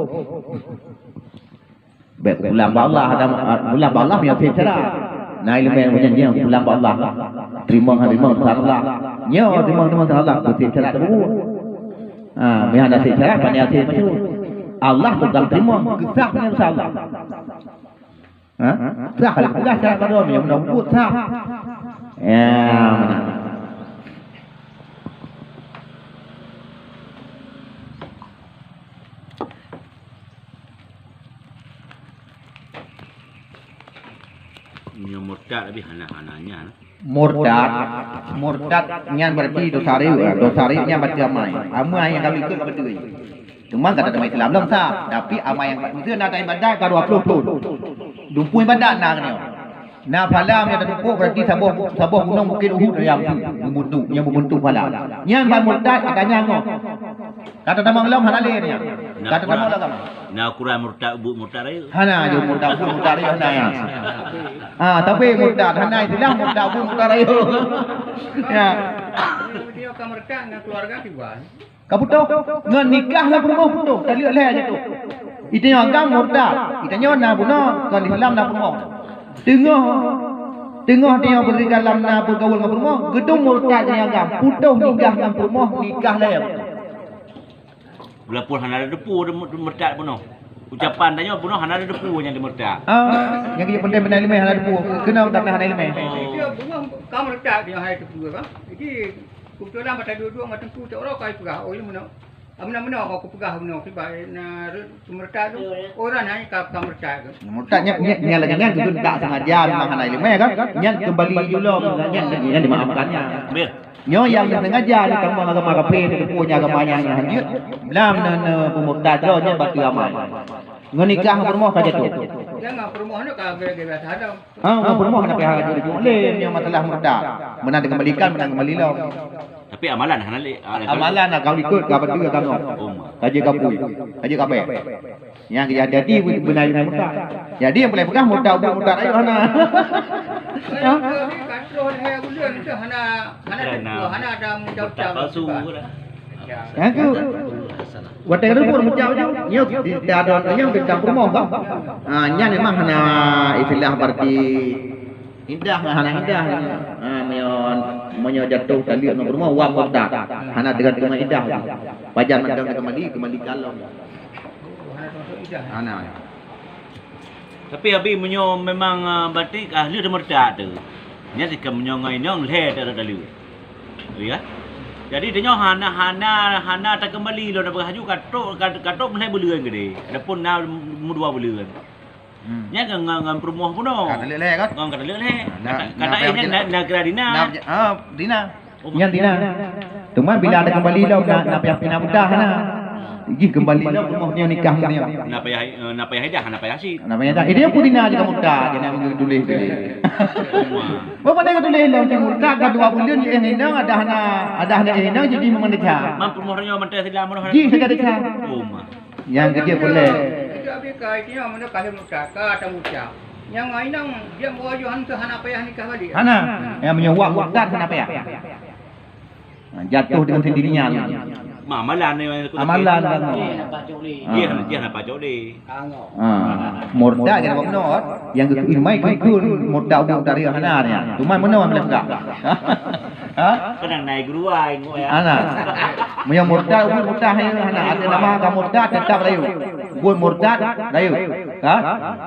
Bèk pulang bak Allah, ada pulang bak Allah meunyoe sép cara. Na ileumèe meunyoe nyoe pulang bak Allah. Teurimong, teurimong, teurimong Allah. Nyoe teurimong, teurimong Allah, beusép cara teupeubuet. Ha, meunyoe hana sép cara, pane até masyhur. Allah tukang teurimong, keusah meunyoe Allah. Ha? Sah lah, keusah cara baroe meunyoe meunan buet sah. Ya, meunan. Nyoe murtad tapi hana-hana nyan. Murtad, murtad nyan berarti dosa rayeuk, dosa rayeuk nyan berarti amai. Amai nyang ka ikot ka beutôi. Cuma ka teuma Islam lom sah, tapi amai nyang pat beutôi na ibadat ka dua ploh thon. Dumpeue ibadat na nyoe. Na pahala nyang tatumpôk berarti saboh, saboh gunong Bukét Uhud nyang meubentuk, nyang meubentuk pahala. Nyan ban murtad, katanya ngoh. Ka tatamong lom hana lé nyan. Ka tatamong lom. Na ukuran murtad buet murtad rayeuk. Hana je murtad buet murtad rayeuk hana ya. Ah, tapi murtad hana istilah murtad buet murtad rayeuk. Ya. Dia akan murtad dengan keluarga tiba. Ka putôh, ngon nikah lam peurumoh putôh, taleuek lhèe jatuh. Itanyoe agam murtad, itanyoe na bunoe, kon Islam na peurumoh. Teungoh, teungoh tanyoe beureugalam na beugaul ngon peurumoh, geudong murtad tanyoe agam, putôh nikah ngon peurumoh, nikah lhèe. Walaupun hana ada depu, murtad bunoe. Ucapan tanyoe bunoe hana ada depu nyang dimurtad. Ah, nyang keuh penting beuna ileumèe hana depu. Keunoe karena hana ileumèe. Dia bunoe ka murtad dia hai depu kan. Jadi kebetulan mata dua-dua mata teungku cak orang kai peugah, oh, ileumèe. Amna-mna kau kupeugah bunoe kiban na re-, murtad tu. Orang hanya ka, ka murtad tu. Murtad nyan, nyan, nyan lagèe nyan tu tak sengaja memang hana ileumèe kan. Nyan kembali jula nyan, nyan, nyan dimaafkan nyan. Bil. Nyoe nyang sengaja ditamong agama kafé, teupeue nyan agama nyang hanjeuet, blam na, na peumurtad droe nyan bak teu amai. Ngon nikah ngon peurumoh ka jatuh. Jangan peurumoh ni ka geura-geura salah. Ha, ngon peurumoh hana payah jatuh lé, nyoe masalah murtad. Meunan dikembalikan, meunan kembali lom. Tapi amalan hana lé, ah, amalan nak kau ikut ka beutôi ka ngon. Oh, ma. Ka jeuet ka pui. Ka jeuet ka bèe. Nyang jadi beuna murtad. Jadi nyang paléng peugah murtad ubit murtad rayeuk hana. Ha? Jadi ka troh lhèe buleuen tu hana, hana, hana ada murtad palsu. Ya. Nyang tu. Watèe ka luput meucau tu, nyoe di, di adon nyoe di kampung rumoh kan. Ha, nyan memang hana istilah berarti indah, hana indah. Ha, meunyoe, meunyoe jatuh taleuek ngon peurumoh, wah murtad. Hana teugantung ngon indah tu. Pajan mantong kembali, kembali kalon. Hana. Tapi abi meunyoe memang, ah, batik ahli murtad tu. Nyan sikam meunyoe ngon inong lhèe tak ada taleuek. Ya. Jadi tanyoe hana, hana, hana takeumbali lom, na peugah haju ka trok, ka, ka trok lhèe buleuen keudéh. Adapun na mudua buleuen. Hmm. Nyan kan ngon, ngon peurumoh bunoe. Ka taleuek lhèe kan? Ngon ka taleuek lhèe. Na, kata, na kata payah eh, nyan na, na geura dina. Na, ah, dina. Oh, nyan dina. Cuma bila ada kembali lom na, na payah pina mudah na. Jih kembali lom peurumoh nyoe nikah nyoe. Na payah, eh, na payah idah, na payah sit. Na payah idah. Eh, dia pun dina juga mudah, jadi nak tulis tu. Wah. Apa dia tulis lom cuma mudah, ka dua buleuen, eh, inong, ada hana, ada hana, eh, inong, jadi memang dekat. Mam peurumoh nyoe mantong silam, peurumoh. Jih saja dekat. Oh, ma. Nyang keu jeuet puléh. Itu habis ka, itu nyang mana kahé muta, ka ata muta. Nyang inong dia bawa Yohan tu hana payah nikah balik. Hana. Nyang meunyoe wak murtad hana payah. Ha, jatuh dengan sendirinya. Ma, amalan ni, amalan kan. Dia, dia nak pacok dia. Ha. Murtad kan bunoe. Nyang geukheun mai kheun murtad ubit murtad rayeuk hana nyan. Cuma meunoe boleh peugah. Ha? Kadang naik guru ai ngok ya. Hana. Meunyoe murtad, ubit murtad hai hana. Ada nama ka murtad tetap rayeuk. Buet murtad rayeuk. Ha?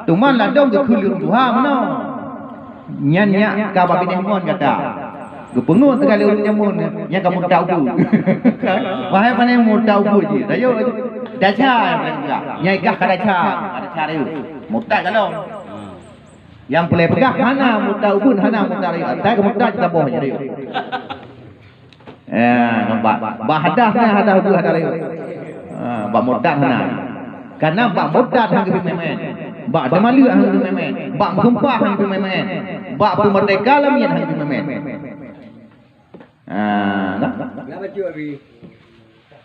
Teuma ladom geukheun lé ureueng tuha meunoe. Nyan nyak ka bak binéh mon gata. Geupeungeut teuka lé ureueng nyan mon, nyan ka murtad ubit. Wahai pané murtad ubit jih. Rayeuk daca nyang paléng gah. Nyang gah ka daca, ka daca rayeuk. Murtad ka lom. Nyang peureulèe peugah hana murtad ubit, hana murtad rayeuk. Asai ka murtad cit taboh jih rayeuk. Eh, nampak. Bak hadah na hadah ubit hadah rayeuk. Ha, bak murtad hana. Karena bak murtad hana geupeumaén-maén. Bak teumaleuek hana geupeumaén-maén. Bak meusumpah hana geupeumaén-maén. Bak peumeurdeka lam miet hana geupeumaén-maén. Ha, nah. Kenapa cuy, Abi?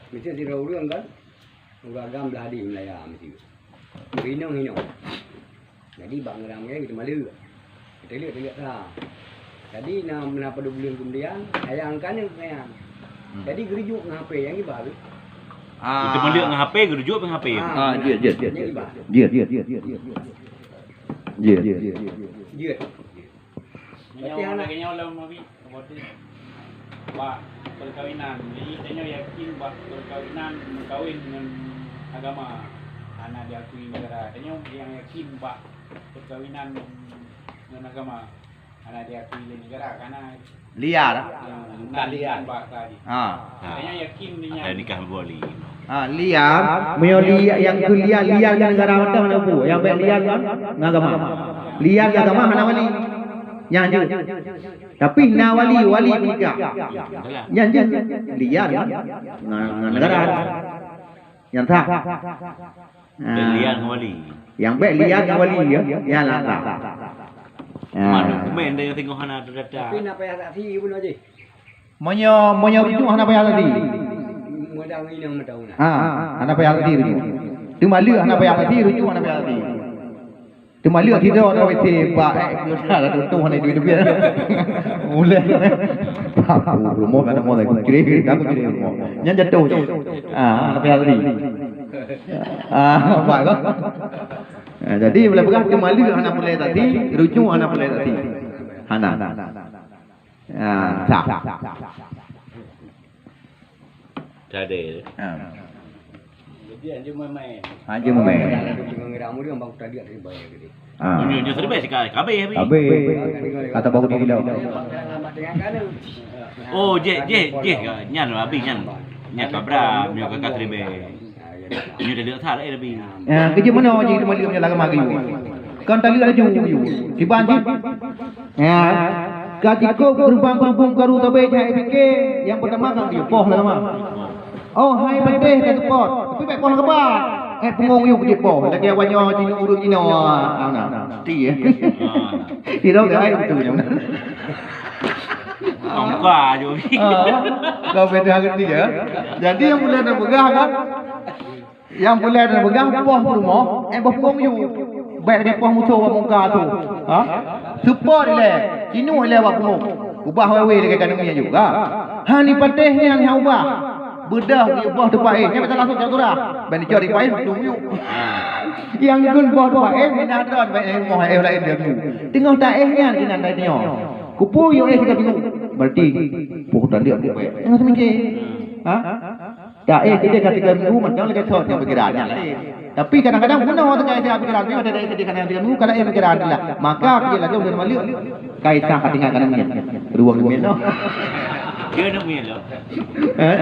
Mesti sidroe ureueng kan? Ureueng agam blah di meulaya meusieu. Inong-inong. Jadi bak ngeurang nyan geuteumaleue. Teuleuek-teuleuek sa. Jadi na, na padub buleuen keumudian, ayah angkat nyan nyan. Hmm. Jadi geurujuk ngon H P nyang iba tu. Ah. Geuteumaleue ngon H P, geurujuk ngon H P. Ah, jeuet, jeuet, jeuet. Nyang iba. Jeuet, jeuet, jeuet, jeuet. Jeuet, jeuet, jeuet. Jeuet. Berarti hana. Lagèe nyoe lom, Abi. Berarti bak perkawinan. Jadi, tanyoe yakin bak perkawinan meukawen ngon agama hana diakui negara. Tanyoe nyang yakin bak perkawinan ngon agama hana diakui lé negara, karena liar. Bukan liar. Bak tadi. Ha. Tanyoe yakin dengan. Ada nikah dua kali. Ha, liar, meunyoe liar nyang keu liar, liar ngon negara mantong hana bu, nyang bèk liar ngon, ngon agama. Liar ngon agama hana wali. Nyan jeuet. Tapi na wali, wali peunikah. Nyan jeuet. Liar ngon, ngon, ngon negara. Nyan sah. Ha. Bèk liar ngon wali. Nyang bèk liar ngon wali, ya. Nyan lah sah. Ha. Mana dokumen dah yang tengok hana ada data. Tapi nak payah saksi bunoe jih. Meunyoe, meunyoe rujuk hana payah tadi. Modal inong meudaun. Ha, hana payah tadi rujuk. Teuma lheueh hana payah tadi, rujuk hana payah tadi. Teuma lheueh tidoe dalam W C bak, eh, ada tutoh hana duit leubeh. Mulai. Aku rumoh kan mau aku curi, aku curi rumoh. Nyan jatuh. Ha, hana payah tadi. Ha, nampak ke? Ha, jadi boleh peugah teuma lheueh hana peureulèe tadi, rujuk hana peureulèe tadi. Hana. Ha, sah. Tadi. Ha. Jadi, anjing main-main. Anjing main-main. Kalau tu tengok orang muda, bang, tadi ada bayar ke dia? Ha. Nyoe, nyoe serba sikali, habis, habis. Habis. Kata baru diri dah. Oh, jeh, jeh, jeh. Nyan, habis nyan. Nyan kabra, nyoe kakak serba. Nyoe dah lihat salah, eh, lebih. Ya, kerja mana je itu malam ni lah kemari. Kan tak lihat laju. Tiba anjing. Ya. Ka jikôb geurubang-geurubong karu tabé jai pike, nyang peutama ka geupoh lama. Oh, hai patéh ka seupôt, tapi bèk poh keubah. Eh, pungo yue jipoh, lagèe awak nyoe jinoe ureueng jinoe, ah, na. Ti, eh. Sidroe ka ai beutôi nyoe. Angka je. Ah, kau beda ngerti ya. Jadi nyang bulan nyang peugah kan? Nyang bulan nyang peugah poh peurumoh, eh, boh peurumoh yue. Bèk lagèe poh musoh bak muka tu. Ha? Seupôt ilèe, cinuek ilèe bak peurumoh. Ubah wewe lagèe ka neumie juga. Ha, ni patéh nyan nyang ubah. Beudôh geuboh teumpat éh, nyan masa langsung jak turah. Ban dicok di paéh, dum yue. Nyang gun boh teumpat éh, minah droe ban éh rumoh éh laén dia tu. Teungoh ta éh nyan keunan dai nyoe. Kupeue yue éh tiga minggu. Berarti poh tandek aku baik. Tengah semiké. Ha? Ta éh keudéh ka tiga minggu mantong lagèe thon nyang pikiran nyan laén. Tapi kadang-kadang bunoe teuka éh pikiran nyoe ada éh keudéh kadang tiga minggu kada éh pikiran lah. Maka keudéh laju dari maleuek. Kaisang ka tinggai kana miet. Ruang miet noh. Dia nak miet lah. Eh?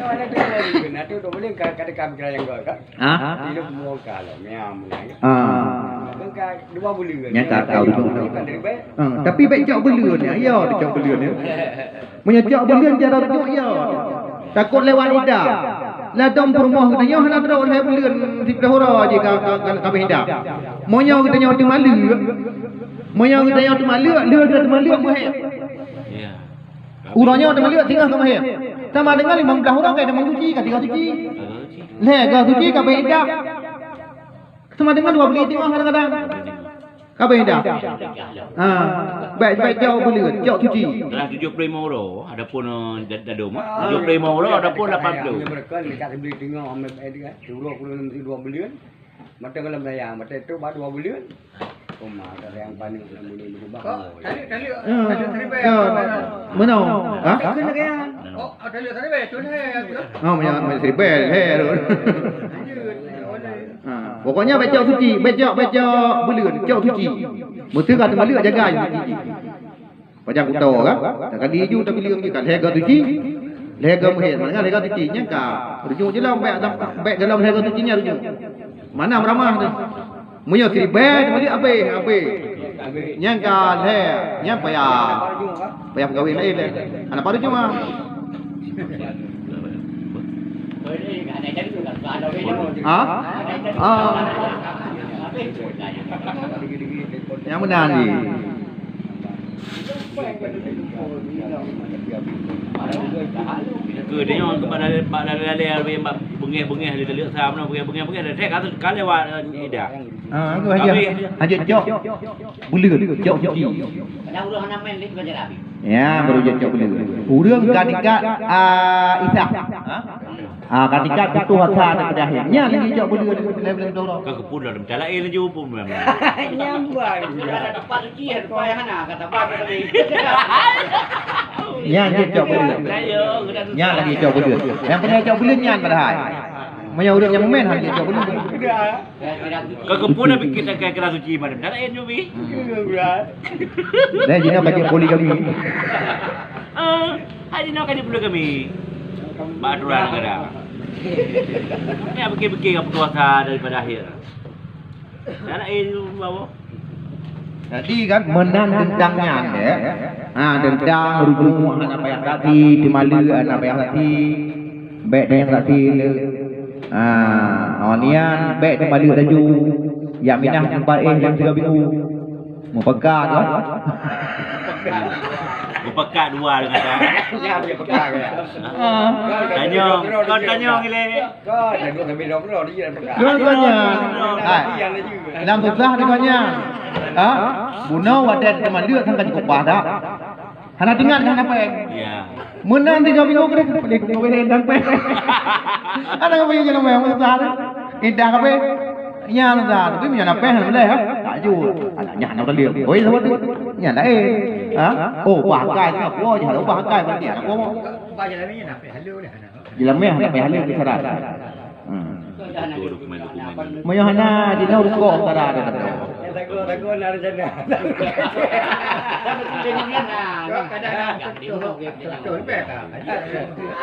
Ada tu dua buleuen, ada tu dua buleuen ka, ka teuka pikiran nyang gol kan? Ha? Di lu mua ka lah, mia mulai. Ah. Kan ka dua buleuen. Nyang ka tahu tu. Bukan dari baik. Ah, tapi bèk cok buleuen ya. Ya, cok buleuen ya. Meunyoe cok buleuen cara rujuk ya. Takot lewat idah. Ladom peurumoh geutanyoe hana droe lhèe buleuen siplôh uroe jih ka, ka, ka, ka habéh idah. Meunyoe geutanyoe teumaleuek, meunyoe geutanyoe teumaleuek, lheueh geutanyoe teumaleuek meuhép. Ya. Uroe nyoe teumaleuek singoh ka meuhép. Sama dengan limong blaih uroe ka teumaleuek suci, ka tiga suci. Lhèe ka suci ka habéh idah. Sama dengan dua buleuen singoh kadang-kadang. Ka habéh idah. Ha, bèk, bèk cok buleuen, cok suci. Dalam tujuh puluh lima uroe, adapun, eh, dad-, dadum, tujuh puluh lima uroe, adapun lapan puluh. Meunyoe mereka dekat sebeli tengok, ambil, eh, dia, dua puluh enam dua buleuen. Mata kalau melayang, mata tu baru dua buleuen. Koma, ada yang panik, nak boleh berubah. Kok, tajuk, tajuk, tajuk seribai. Ya. Mana? Ha? Kena kaya. Oh, tajuk seribai, tu lah, tu lah. Oh, banyak, banyak seribai, lhèe tu. Lanjut, lanjut, boleh. Ha, pokoknya bèk cok suci, bèk cok, bèk cok buleuen, cok suci. Mesti ka teumaleuek jaga suci. Pajan kuto kan? Takali ju tapi liang je kan. Lhèe ka suci, lhèe ka meuhép. Mana lhèe ka suci nyan ka. Rujuk je lah bèk, bèk dalam lhèe ka suci nyan rujuk. Mana meramah tu? Meunyoe seribai, teumaleuek habéh, habéh. Nyan ka lhèe, nyan payah, payah peugawé laén lé. Hana paru cuma. Ha? Ha. Nyang meunan jih. Ke dia nyoe bak dalé, bak dalé-dalé, bak beungéh-beungéh, dalé-dalé sa meunan, beungéh-beungéh, beungéh, dah ka, ka lewat, eh, idah. Ha, tu hajat, hajat cok. Buleuen, cok suci. Kadang ureueng hana main lé belajar Arabi. Ya, baru jeuet cok buleuen. Ureueng ka tingkat, ah, Isa. Ha? Ah, ka tingkat putus asa daripada akhé. Nyan lagi cok buleuen, buleuen, buleuen tolong. Ka keupeue dalam cara laén laju pun memang. Nyang buang. Ada tempat suci, ada tempat yang hana, kata apa tadi. Nyan jeuet cok buleuen. Nyan lagi cok buleuen. Nyang pernah cok buleuen nyan padahai. Meunyoe ureueng nyang meumen han jeuet cok buleuen. Ka keupeue na pike takai keu suci madam. Dah laén ju bi. Dah jinoe bagi poligami. Ah, hai jinoe ka di poligami. Bak aturan negara. Ni pike-pike ka putus asa daripada akhé. Dah laén ju bawa. Jadi kan meunan teuntang nyan, ya. Ha, teuntang rujuk hana payah saksi, teumaleuek hana payah saksi. Bèk tanyong saksi le. Ha, oh nian bèk teumaleuek laju. Jak minah teumpat éh dalam tiga minggu. Meupeugah tu. Meupeugah dua dengan dah. Ya, meupeugah. Ha. Tanyong, kau tanyong ilèe. Kan, dah dua sampai dua puluh, dia dah pegang. Dua tanya. Hai. Yang susah dengan nyan. Ha? Bunoe watèe teumaleuek kan ka jikupah dah. Hana teuingat kan apa? Ya. Meunan tiga minggu ke dah, boleh kau boleh dan peh. Ada kau boleh jalan yang susah dah. Indah apa? Nyan susah. Tapi nyan apa? Boleh ha? Tak jujur. Anak nyan nak boleh. Oi, siapa tu? Nyan dah eh. Ha? Oh, pakai ni. Oh, jangan lupa pakai berarti anak gua. Bayar ni nak peh halu dah. Jilameh hana payah lé keu syarat. Hmm. Betul, dokumen-dokumen. Meunyoe hana, jinoe rukok antara ada betul.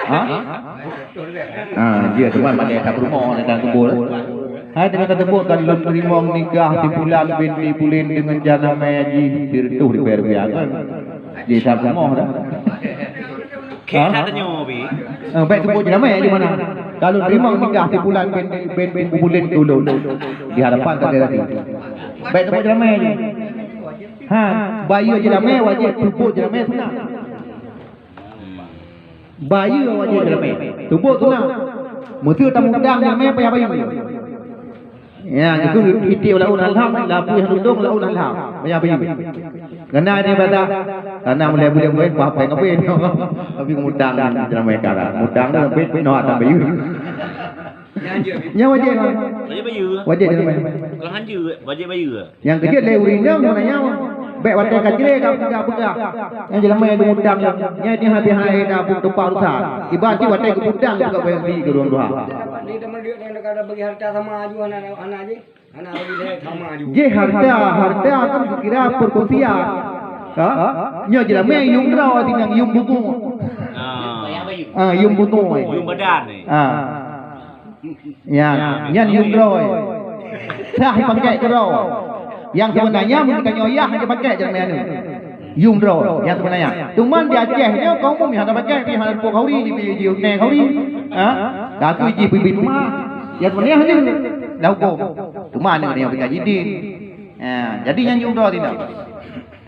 Ha? Ha, dia teman pada tak berumah dan kubur. Hai dengan tersebut kan lôn teurimong nikah si Fulan binti Fulan dengan jana meji sirtuh di Perbia kan. Di dalam rumoh dah. Kek Ha? Dah tanyoe, Bi. Eh, baik sebut je nama di mana? Kalau terima nikah si fulan bin, bin, bin Bubulin dulu di hadapan tak ada lagi. Baik sebut je nama je. Ha, bayu je nama wajib, sebut je nama sunat. Bayu wajib je nama. Sebut sunat. Mesti tamu dang je nama payah bayu. Ya, itu iti laun alham, lapui handudong laun alham. Payah bayu. Karena ini bahasa, karena mulai boleh main, apa yang apa ini. Tapi ngutang dalam mereka lah. Ngutang dah sampai penuh atas bayu. Nyan wajib, kan? Wajib bayu. Wajib dalam mereka. Kalau hanjeu, wajib bayu. Nyang keujeuet lé ureueng inong nyoe nyan, bèk watèe ka jré ka peugah-peugah. Nyang jeulamak nyang geumutang nyan, nyan di hati hai dah buk tumpah rusa. Iban cit watèe geumutang buka bayang di keudua-dua. Dapat di teman duit yang dekat bagi harta sama aju anak, anak je. Anak bagi dia sama aju. Jih harta, harta kan dikira perkongsian. Ha? Nyoe jeulamak yum droe sinang yum buku. Ah. Ah, yum buku. Yum badan ni. Ah. Nyan, nyan yum droe. Sah dipakai keudroe. Nyang seubeunanya meunyoe tanyoe yah hana dipakai jameun nyan. Yum droe nyang seubeunanya. Cuman di Aceh nyoe kaum umum hana pakai, pi hana pok khauri, di pi jiôh neng khauri. Ha? Ka aku ji bibit rumah. Nyang seubeunanya hana. Dah hukum. Cuma aneuk nyoe bika jidin. Ha, jadi nyan yum droe tinoe.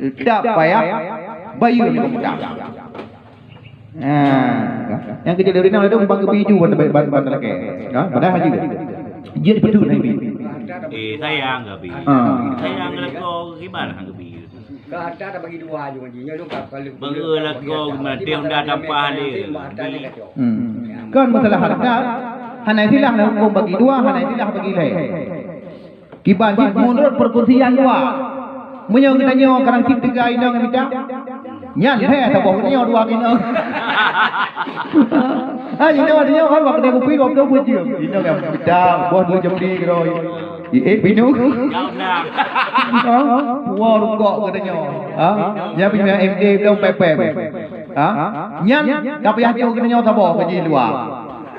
Tetap payah bayeue nyoe pemuda. Ha, nyang keucil dari nang ladôm bang geubi ju ban, ban, ban lakèe. Ha, padahai haju. Jeuet beutôi Nabi. Eh, sayang geubi. Ha. Sayang lakoe kiban han geubi. Ka harta dah bagi dua ju ngaji. Nyoe dong ka kalau Bagi lakoe mati honda tampah dia. Hmm. Kan masalah harta, hana istilah lah hukum bagi dua, hana istilah bagi lhèe. Kiban cit meunurot perkongsian dua. Meunyoe geutanyoe kadang cit teuga inong mita, nyan lhèe saboh geutanyoe dua inong. Ha, inong geutanyoe kan waktu kupi dua puluh jeuem. Inong nyang mita, boh dua jeuem di keudroe. Ié binu. Ha? Puwoe rukok geutanyoe. Ha? Nyan pih M D dong pepem. Ha? Nyan ka payah jok geutanyoe saboh gaji luwa.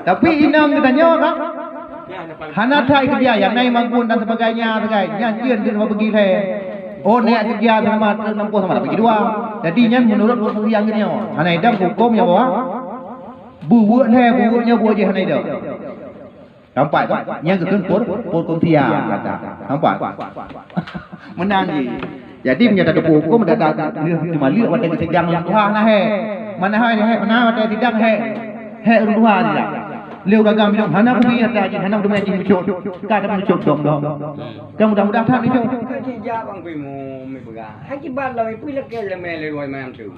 Tapi inong geutanyoe kan hana that keubia nyang na magun dan sebagainya sagai. Nyan jeuet keu bagi lhèe. Oh, nyak keubia sama enam puluh sama bagi dua. Jadi nyan meunurot ureueng nyang geutanyoe. Hana idam huköm nyang bahwa buweuet lhèe, buweuet nyoe buweuet jih hana idam. Nampak tak? Nyang geukheun por, por konsia kata. Nampak? Meunan jih. Jadi meunyoe tateupeue huköm, dak, dak, dak, lheueh teuma lheueh watèe geusidang ureueng tuha na hèk. Mana hai hèk, mana watèe sidang hèk. Hèk ureueng tuha sidang. Lé ureueng agam bilang hana kubi ata jih, hana kubi jih mucot. Ka ada mucot dong dong. Kan mudah-mudahan mucot. Ka jijak bang kui mu, mi peugah. Hai kiban lom ipui lakèe lemé lé ruai malam tu.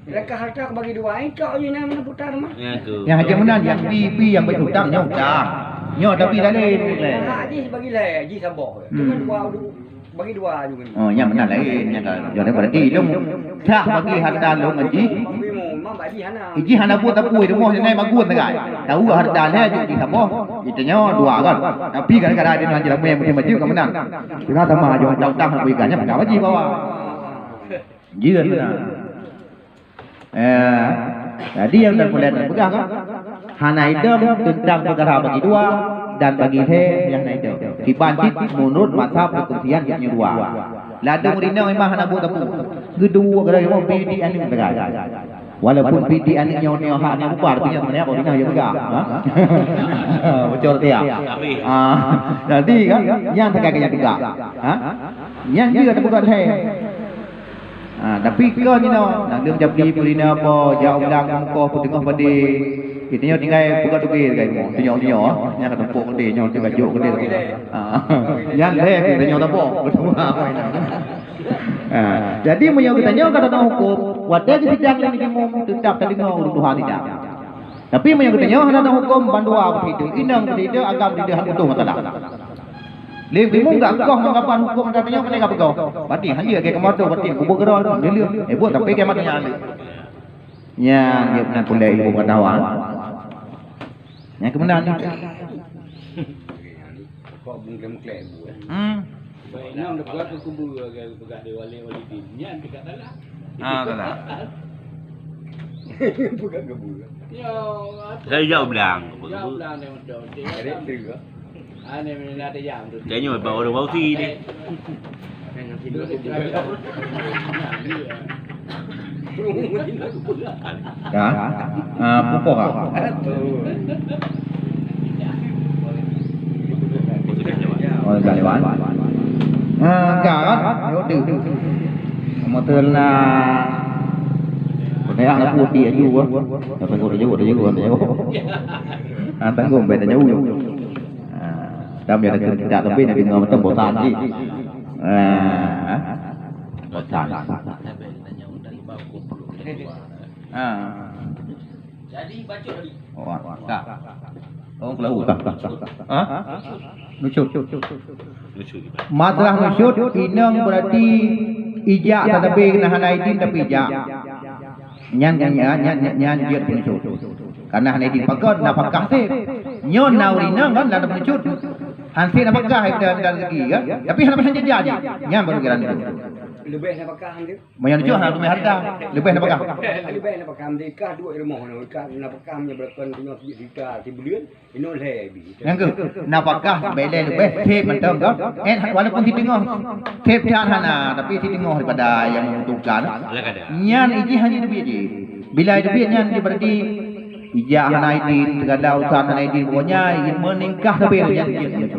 Laka harta bagi dua, eh, kau je nak mana putar mah. Ya tu. Nyang hajat meunan, nyang bi, bi nyang bagi utang, nyoe utang. Nyoe tapi lain. Hak jih bagi lhèe, jih saboh. Hmm. Cuma dua, bagi dua juga. Oh, nyang meunan lain, nyang ka. Jadi berarti ilong sah bagi harta long jih. Bagi mu, memang bagi hana. Jih hana buet tapi rumoh ni magun sagai. Tahu harta lhèe jih saboh. Itu nyoe dua kan. Tapi gara-gara dia nak jelas main mungkin maju ke menang. Tengah sama aja utang-utang nak bagi kan, nyang bagi bawah. Jeuet meunan. Eh, jadi nyang dan peulét peugah kan? Hana idam teuntang peukara bagi dua dan bagi lhèe nyang hana idam. Kiban cit meunurot mazhab perkongsian jih nyoe dua. Ladôm rinong memang hana buet teupeu. Geuduek gara-gara bi di aneuk sagai. Walaupun bi di aneuk nyoe nyoe hak nyoe bubar, tapi nyoe sebenarnya kok rinong ya peugah. Ha? Bocor tiap. Ah, jadi kan, nyang sagai nyang peugah. Ha? Nyang dia ada peugah lhèe. Ha, tapi kon inoe, nang leuem Japli peurina po, jak u Blang mukoh peuteungoh padé. Geutanyoe tinggai peugah tugé tinggai rumoh. Tanyoe-tanyoe, nyang ka tumpok keudè, nyoe tinggai jok keudè. Ha. Nyan lhèe geutanyoe saboh. Ha. Jadi meunyoe geutanyoe ka tanoh huköm, watèe geusidang lé Haji Mum, teutap tadeungoe ureueng tuha sidang. Tapi meunyoe geutanyoe hana na huköm bandua beutôi, inong beutôi, agam beutôi, hana butuh masalah. Lé bimong gak koh meukapan huköm geutanyoe keuneuk geupeugah. Berarti hana lagèe keumoto, berarti kubur keudroe, lé lé. Eh, buet sampai kiamat nyan lé. Nyan, dia pernah pulai ilmu pengetahuan. Nyan kebenaran ni. Kok belum klaim bu, eh? Hmm. Baik, enam dekat ke kubur, peugah dia wali, wali din. Nyan dekat dalam. Ah, salah. Bukan kebun. Ya, Saya jauh bilang. Jauh bilang dia betul. Ada yang terima. Ada yang ada yang tu. Tanya bak orang Bausi ni. Ya. Ah, pupoh ah. Oh, dah lewat. Ah, enggak kan? Yuk, di. Motor na. Kau tengok aku di aju ah. Dah tengok aju, aju, aju. Ah, tanggung baik dah jauh. Ah, dah biar dekat, dekat lebih nak dengar macam bosan je. Ah, bosan. Ah. Jadi bacut tadi. Oh, tak. Oh, kelahu tak. Ha? Nucut. Masalah nucut, inong berarti ijak tatabe keunan hana idin tapi ijak. Nyan, nyan, nyan, nyan, nyan jeuet nucut. Karena hana idin pakon, nafakah sép. Nyoe na ureueng inong kan, lam nucut. Han sép nafakah, ida, ida rezeki kan. Tapi hana payah jijak je. Nyan baru kira nucut. Leubeh nafakah han sép. Meunyoe nucut hana leubeh harta, leubeh nafakah. Leubeh nafakah, merdeka duek di rumoh nyoe, ka nafakah meunyoe beureukan nyoe sijeuet juta sibuleuen, inoe lhèe bi. Nyang keuh, nafakah bèk lé leubeh sép mantong kan. Eh, walaupun siteungoh sép that hana, tapi siteungoh daripada nyang membutuhkan. Nyan ijih hana teubiet jih. Bila teubiet nyan jih berarti ijak hana idin, segala urusan hana idin, pokoknya meuningkah sabe nyan jih.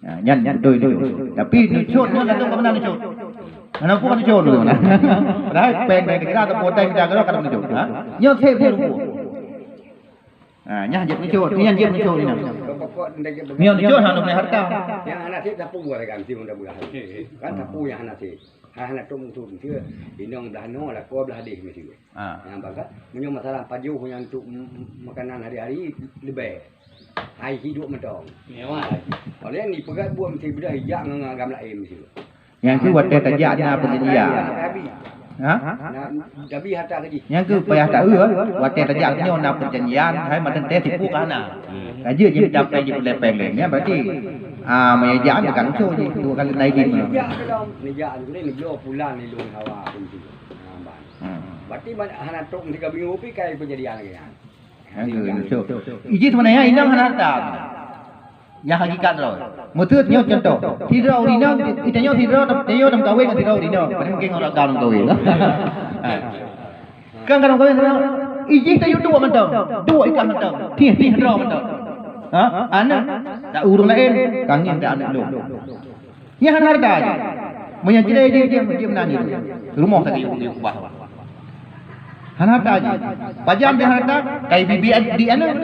Ha, nyan beutôi tu. Tapi nucut nyan langsung ke mana nucut? Mana pun nucut tu mana. Padahal peng dari kira atau potai kita kira kada nucut. Ha? Nyo sép dia rupa. Ha, nyan jeuet nucut, nyan jeuet nucut ni. Nyo nucut hana punya harta. Yang anak sép tak pun buat kan, sép dah buat. Kan tak pun yang anak sép. Ha, hana tok mutu tu. Inong belah no, lakoe belah deh mesti. Ha. Nyang bangsa, meunyoe masalah pajoh nyang untuk m-, m-, makanan hari-hari leubeh. Hai hidup mantong. Mewah. Oleh ni peugah buat mesti bedah ijak ngon agam laén mesti. Nyang tu watèe tajak na perjanjian. Habis. Ha? Na, tapi harta gaji. Nyang tu payah tahu, watèe tajak nyoe na perjanjian, hai mantong teh tipu ka hana. Raja je minta peng je peulepeng lé. Nyan berarti, ah, meunyoe jak dekat ucok je, dua kali naik din. Nijak tu dah, nijak tu ni, ni bloe pulan ni lôn hawa pun tu. Ha, ban. Hmm. Berarti ban-, hana tok mesti ka bingung pi kai perjanjian lagi nyan. Aduh, ucok. Iji sebenarnya inong hana harta. Nyang hakikat droe. Meuteut nyoe contoh. Sidroe ureueng inong, ita nyoe sidroe, tanyoe tameukawen ngon sidroe ureueng inong. Padahai mungkin orang kau tameukawen. Ha. Kan kadang kawin sama, ijih tayue duek mantong, duek ikat mantong, tieh-tieh droe mantong. Ha? Aneuk, tak ureueng laén, kangin tak aneuk lôn. Nyan hana harta jih. Meunyoe jideh jih, jih, jih meunan jih. Rumoh tak yue, yue ubah. Hana harta jih. Pajan jih harta, kai bibi di aneuk.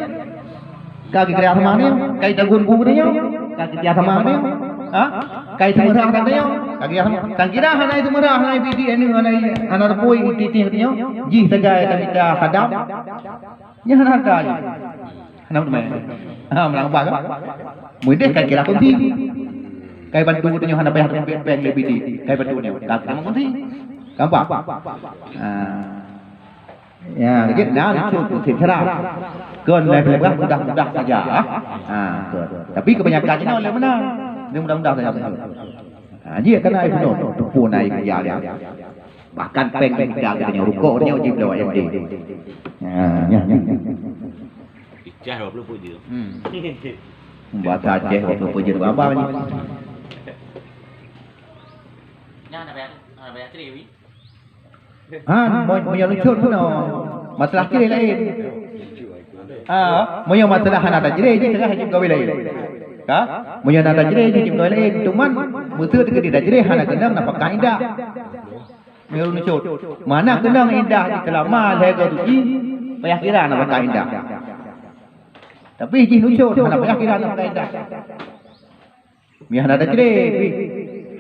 Ka geukira sama nyoe, ka tagun bu nyoe, ka geukira sama nyoe. Ha? Ka teumeurah ka nyoe, ka geukira sama. Tang kira hana teumeurah, hana bidik, hana, hana, hana teupeue titik nyoe, jih sagai tamita hadam. Nyan hana harta jih. Hana teumé. Ha, meurang bah kan? Meudeh ka kira kunci. Ka bantu nyoe hana payah peng lé bidik. Ka bantu nyoe. Ka kira kunci. Gampang. Ha. Ya, jadi nah, lucu tu, sip seram. Kon lai peuleumbah mudah-mudah saja. Ha, kon. Tapi kebanyakan inoe lé meunan. Dia mudah-mudah saja. Ha, jih kana ai bunoe, teupeu na ai kerja dia. Bahkan peng kita katanya rukok dia jih lewat M D. Ha, ya, ya. Icah dua puluh pun dia. Hmm. Bahasa Aceh dua puluh pun dia abang ni. Nyan ada bayar, ada bayar teri wi. Ha, mo-, meunyoe lucut bunoe, masalah cre laén. Ha, meunyoe masalah hana tacre, jih teuka hajim kawin laén. Ka? Meunyoe hana tacre, jih hajim kawin laén. Cuman, meuseu teuka di tacre hana keunong nafakah indah. Meunyoe lucut. Mana keunong indah di seulama lhèe go suci, payah kira nafakah indah. Tapi jih lucut, hana payah kira nafakah indah. Meuhana tacre, pih.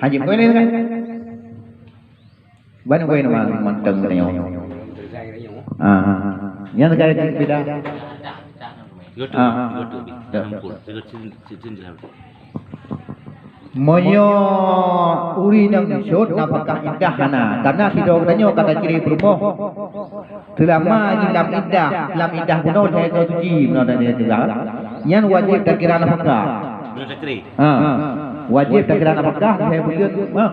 Hajim kawin laén kan? Ban kawin nama mantong tanyoe. Ah, nyan sagai beda. Betul, ah, betul. Dah. Betul, betul. Meunyoe ureueng nyang sot nafakah indah hana, karena sidroe geutanyoe ka tacre peurumoh. Seulama jih lam iddah, lam iddah bunoe lhèe go suci bunoe dan dia juga. Nyan wajéb takira nafakah. Bunoe takira. Ha. Wajéb takira nafakah lhèe buleuen, ha.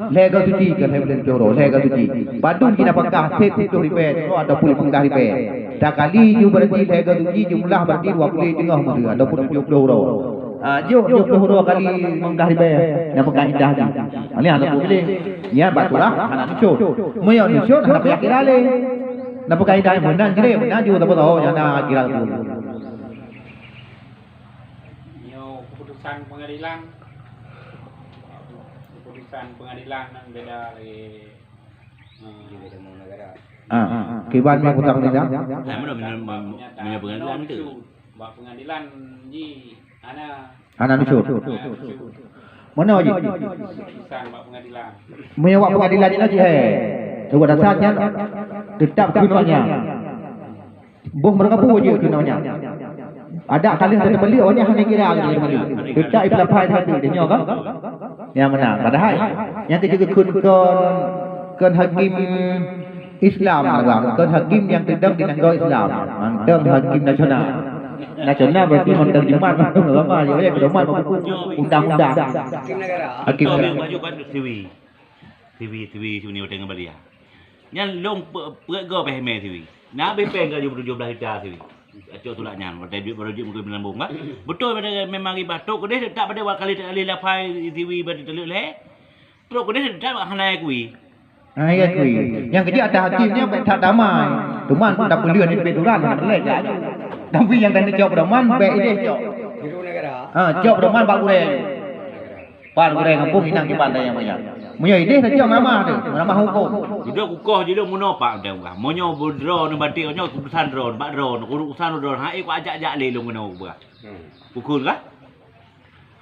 Lhèe go suci keu lhèe buleuen tujoh uroe, lhèe go suci. Padum jih nafakah sép siplôh ribèe tujoh ataupun lima belas ribèe. Takali ju berarti lhèe go suci jumlah berarti dua puluh teungoh meuteue ataupun tujoh puluh uroe. Ah, jok, jok ploh droe kali meungkah ribèe, nyang peugah indah jih. Ini hana peureulèe. Nyan bak surah hana neucot. Meunyoe neucot, hana payah kira lé. Nyang peugah indah meunan jih, meunan jih, tapi tahu nyang na kira tu. Nyoe keputusan pengadilan. Keputusan pengadilan nan beda lagi. Ah, ah, ah. Kiban mi putar tidak? Nah, mana, mana, mana, mana pengadilan tu? Bak pengadilan jih hana. Hana nusut. Mana jih? Keputusan bak pengadilan. Meunyoe bak pengadilan jih, eh. Cuba dasar nyan tetap keunoe nyan. Boh meureukabu jeuet keunoe nyan. Adak ka lheueh teumeuleuek, awak nyan hana kira lagèe teumeuleuek. Teutak ipeulapai teuka deh nyoe kan? Nyang meunan. Padahai nyang keu jeuet kheun kon, kon hakim Islam, kon hakim nyang teudong di nanggroe Islam. Mantong hakim nasional. Nasional berarti mantong jimat, mantong agama, ya, ya, pedoman, undang-undang. Hakim negara. Hakim negara. Siwi. Siwi, siwi, siwi ni watèe ngon balia. Nyan lôn pe-, peuet goe pèh mè siwi. Na abéh pèng ka jeuet tujoh blaih juta siwi. Acok tulak nyan, watèe duit baru jeuet meukeue lambông, kan? Beutôi pada memang riba. Trok keudeh, tak pada wak kali, kali lapai siwi pada teuleuek lhèe. Trok keudeh, tak hana kui. Ha, ya kui. Nyang keu jeuet ata hakim nyan bèk that damai. Teuma tapeuleuen di pet urat, hana lé jak. Tapi nyang dan cok pedoman, bèk ideh cok. Ha, cok pedoman bak gurèe. Pan gurèe gampông inong kiban dayah manyang. Meunyoe ideh tacok meuramah teuh, meuramah hukôm. Dudoe kukoh jih lôn meunoe pak mantong gah. Meunyoe beudroe neuh batik nyoe keputusan droe, bak droe, urusan droe, hai ku ajak-jak lé lôn keunoe kupeugah. Ukeue kah?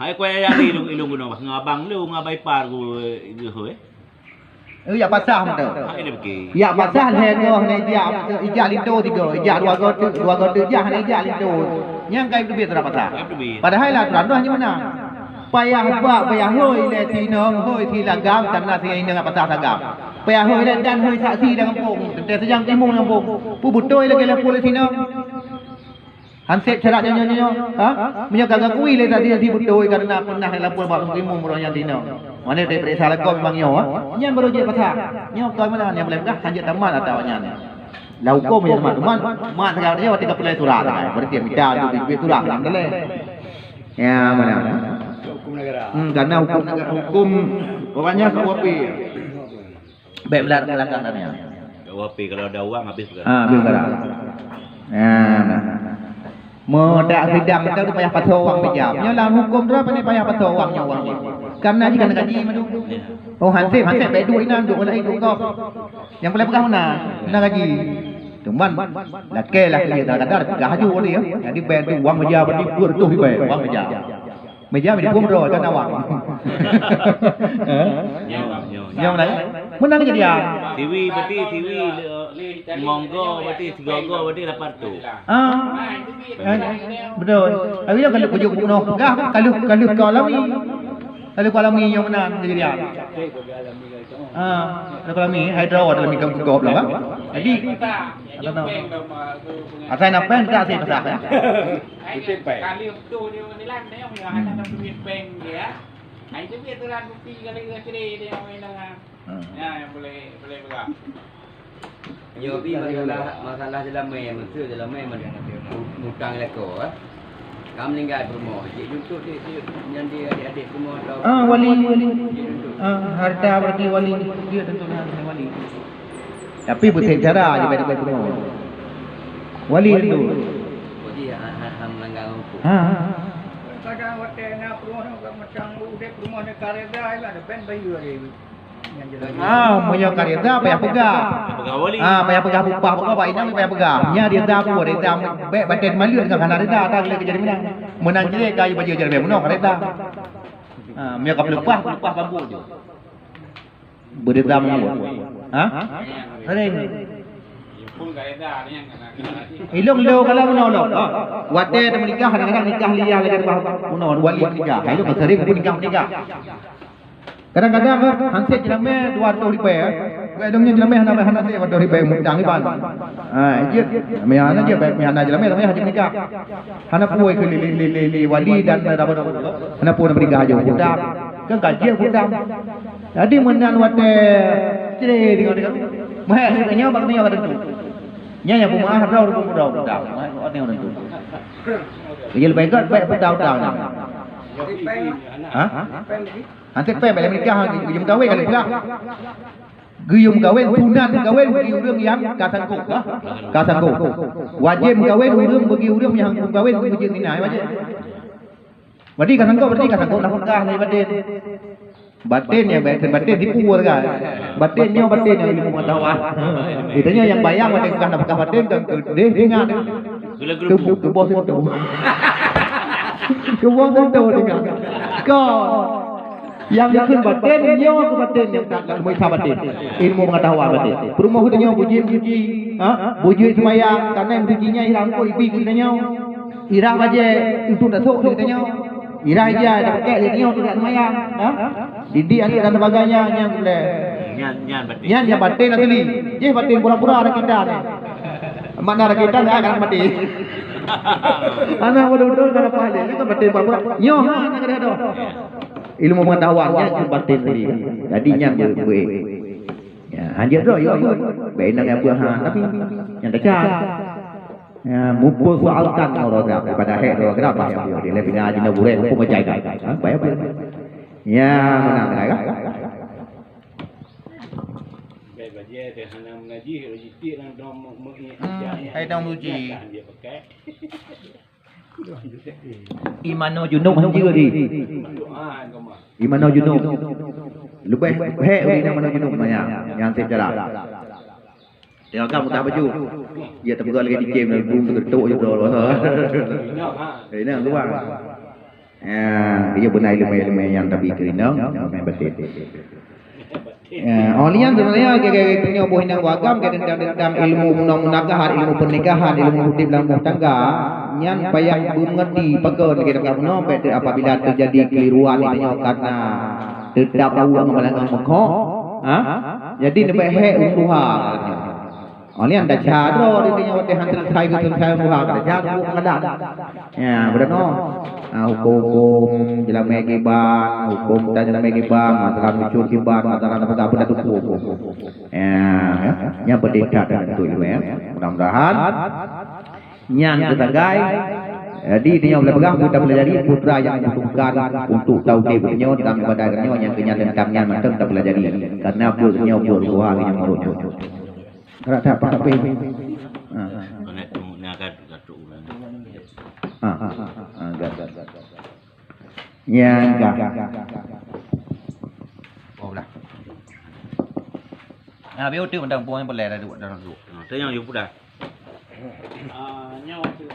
Hai ku ajak lé lôn, lôn keunoe bah. Ngon abang lôn, ngon abang ipar ku, eh, geuh, eh. Eh, jak pasah mantong. Hai dia pergi. Jak pasah lhèe goe hana ijak, ijak linto tiga, ijak dua goe teuk, dua goe teuk jak hana ijak linto. Nyang kai teubiet surat pasah. Kai teubiet. Padahai lah aturan droe hana meunan. Payah bak, payah hôi lé si inong, hôi si lagam, karena si inong ka pasah sagam. Payah hôi lé dan hôi saksi lam gampông, teuntèe seujang timu lam gampông. Peue beutôi lagèe lapor lé si inong? Hansép syarat nyoe, nyoe, nyoe, ha? Meunyoe ka geukui lé saksi-saksi beutôi, karena peunah lapor bak timu meurok nyan si inong. Mana diperiksa lakoe memang nyoe, ha? Nyan baru jeuet pasah. Nyoe kon meunan nyang boleh peugah, hanjeuet tamat ata awak nyan. Lah hukôm ya teman-teman, mat segala dia waktu ka pulai surat, ha, berarti mita untuk duit surat, alhamdulillah. Ya, mana? Hukum negara. Hmm, karena hukum negara, hukum, pokoknya K U H P. Baik, belah belakang tanya. K U H P kalau ada uang habis perkara. Ah, habis perkara. Ya, mana? Meudak sidang beutôi tu payah pasoe wang bijam. Nyoe lam huköm droe pane payah pasoe wang nyoe wang jih. Karena jih kana gaji madu. Oh, hansép, hansép bèk duek inan, duek laén, duek gob. Nyang paleng peugah meunan, meunan gaji. Cuman lakèe lah keu kadar-kadar peugah aju tadi ya. Jadi bèk duek wang meja berarti dua ratus ribèe wang meja. Meja bèk dipeugah droe kan awak. Nyoe, nyoe. Nyoe meunan. Meunan kejadian. Siwi berarti siwi le-, monggo berarti sigogo berarti lapan ratus. Ah. Eh, betul. Tapi dia kalau kujuk bunoh peugah, kalau, kalau kau alami. Kalau kau alami nyang meunan jadi dia. Ah, kalau kau alami, hai draw dalam ikam kegop lah, kan? Jadi, apa tu? Asai na pèng tak sih pasah, ya? Betul, Pak. Kalau tu dia menilai, dia yang ada duit bank dia. Nah, itu dia aturan bukti kalau dia kira dia yang main dengan. Hmm. Ya, yang boleh, boleh pegang. Nyoe pi masalah, masalah jeulaman, maksud jeulaman mutang lakoe, eh. Ka meuninggai peurumoh, cit juntuk cit, cit, nyan di adik-adik peurumoh atau. Ah, wali, wali. Cit juntuk. Ah, harta berarti wali, dia tentu harta wali. Tapi beutôi cara je bagi peurumoh. Wali tentu. Berarti ha, ha, ha melanggar hukum. Ha, ha. Kadang watèe na peurumoh macam udép peurumoh ni ka reda lah, ada pen bayu hari. Ah, meunyoe ka reda payah peugah. Payah peugah wali. Ah, payah peugah bupah, peugah bak inong payah peugah. Nya reda peue? Reda bèk batèe maleuet deungon hana reda, ata lé kejadi meunan. Meunan jih ka bajèe jeuet meunoe ka reda. Ah, meunyoe ka peuleupah, peuleupah bambu je. Beureda bambu. Ha? Sering. Ilong lo kalau meunoe lo. Ha. Watèe tameunikah kadang-kadang nikah liya lagèe bah meunoe wali nikah. Ilong sering pun nikah-nikah. Kadang-kadang, eh, hansét jeulamèe dua ratus ribèe, eh. Kadang nyan jeulamèe hana, hana sép dua ratus ribèe mutang iban. Ha, jeuet. Meuhana jeuet, meuhana jeulamèe, jeulamèe hana jeuet nikah. Hana peue keu li, li, li, li, li wali dan, eh, apa tu? Hana peue na bri gaji utang. Kan gaji utang. Jadi meunan watèe cre tengok-tengok. Meuhé nyoe bak nyoe ka tentu. Nyan nyang peumaah droe, droe, droe utang. Meuhé nyoe tentu. Jadi leubèh gèt bèk utang-utang. Ha? Hantom péng bak meukawén, geuyue meukawén kali pulang. Geuyue meukawén, sunat meukawén bagi ureuëng nyang ka sanggob, ka, ka sanggob. Wajéb meukawén ureuëng bagi ureuëng nyang meukawén, geuyue meukawén, wajéb. Berarti ka sanggob, berarti ka sanggob nafakah lé baten. Baten nyang baten, baten tipu kan. Baten nyoe baten nyang ilmu pengetahuan. Geutanyoe nyang bayang baten, bukan nafakah baten, kan keudeh ingat. Tubuh, tubuh sentuh. Tubuh sentuh ingat. Kau. Nyang dikheun baten, nyoe keuh baten nyang ka, ka meuriksa baten. Ilmu pengetahuan baten. Peurumoh geutanyoe beujeuet suci, ha? Beujeuet seumayang, karena suci nyan irang kok ibi geutanyoe. Irang bajée untuk tasok lé geutanyoe. Irang ija tapakek lé geutanyoe untuk seumayang, ha? Didik aneuk dan sebagainya, nyang geutanyoe. Nyan, nyan baten. Nyan, nyan baten asli. Jih baten pura-pura ada kita ni. Mana ada kita ni akan mati. Anak betul-betul kada pahala, nyan kan baten pura-pura. Nyoe ha, nak kada ada. Ilmu pengetahuan nyan cuma batin tadi. Jadi nyan be-, be-, ya, hanjeuet droe, ya, ya. Baik nang yang buah ha, tapi yang dekat. Ya, mumpung soalkan orang dah pada hek orang kena apa yang buah dia lebih ngaji nak buret mumpung macam kan. Ha, bayar apa? Ya, mana mana kan? Baik bajée dia hana mengaji, rezeki dan dom mengaji. Hmm, hai dong suci. Dia pakai. Imano junub hanjeuet di. Imano junub. Leubeh hek ureuëng nyang mano junub maya nyang sép cara. Tengok kan mudah baju. Dia teupeugah lagi di kem, bung teugetuk je tu. Eh, nah, luar. Ya, dia beuna ileumé-ileumé nyang tabi keurinong, ileumé batin. Ya, oh, nyan sebenarnya, ke, ke, ke, nyoe boh inong agam, ke, tentang, tentang ilmu munah-munakahan, ilmu pernikahan, ilmu udeb lam rumah tangga, nyan payah beumeungerti pakon, ke, tentang bunoe, baik apabila terjadi keliruan itu nyoe karena tetap awak ngon malangan meukhok, ha? Jadi, leubeh hek ureuëng tuha. Oh, nyan desya droe di dunia watée han selesai, geuseuleusai buha ka desya droe pengadilan. Ya, beudanoe. Ah, huköm-huköm jeulamé kiban, huköm tan jeulamé kiban, masalah mucur kiban, masalah apa-apa dah tupu huköm. Ya, ya. Nyan peudeh that dan beutôi, ya. Mudah-mudahan nyan keusagai. Jadi, nyoe boleh peugah, kita pelajari putra yang membutuhkan untuk tahu diri nyoe dalam ibadah nyoe yang kenyang tentang nyan mantong kita pelajari. Karena buat nyoe buat buah yang menurut nyoe. Rata apa kabeh? Ha. Konek tu nak kat kat tu kan. Ha, ha, ha, ha, gak, gak, gak, gak. Ya, gak. Oh, lah. Nah, biar tu mentang puang yang boleh dah duduk, dah duduk. Ha, tu yang you pun dah. Ah, nyawa tu.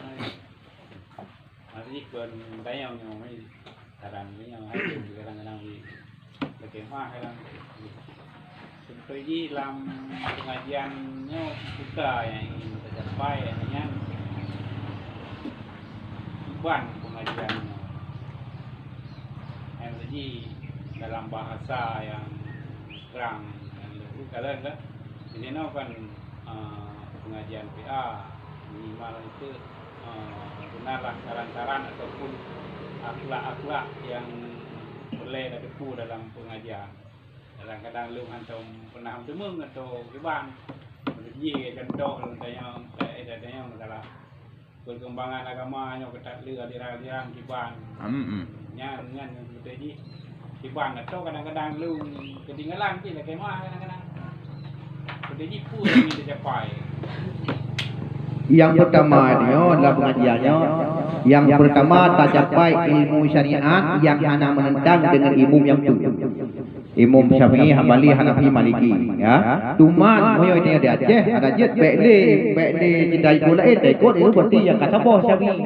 Maksudnya pun dayang nyawa ni. Kadang ni yang ada kadang-kadang di bagaimana kadang. Seperti di dalam pengajian nyoe kita yang ingin tercapai hanya kiban pengajian nyoe. Yang tadi dalam bahasa yang terang dan lebih kalian kan. Jadi nyoe kan, eh, pengajian P A minimal itu, eh, benarlah saran-saran ataupun akhlak-akhlak yang boleh diteupu dalam pengajian. Kadang-kadang lôn hantom pernah meuteumèe atau kiban. Meunurot jih contoh lôn tanyong, eh, tanyong masalah perkembangan agama nyoe keutat lé aliran-aliran kiban. Hmm, hmm. Nyan, nyan beutôi jih. Kiban atau kadang-kadang lôn ketinggalan pih lakèe meuah kadang-kadang. Beutôi jih peue nyang ingin teucapai. Yang pertama nyoe dalam pengajian nyoe, yang pertama tacapai ilmu syariat yang hana menentang dengan ilmu nyang tu. Imam Syafi'i, Hambali, Hanafi, Maliki, ya. Cuma meunyoe di Aceh, ada jeuet bèk lé, bèk lé cita ikut laén, ta ikut itu berarti nyang ka saboh Syafi'i.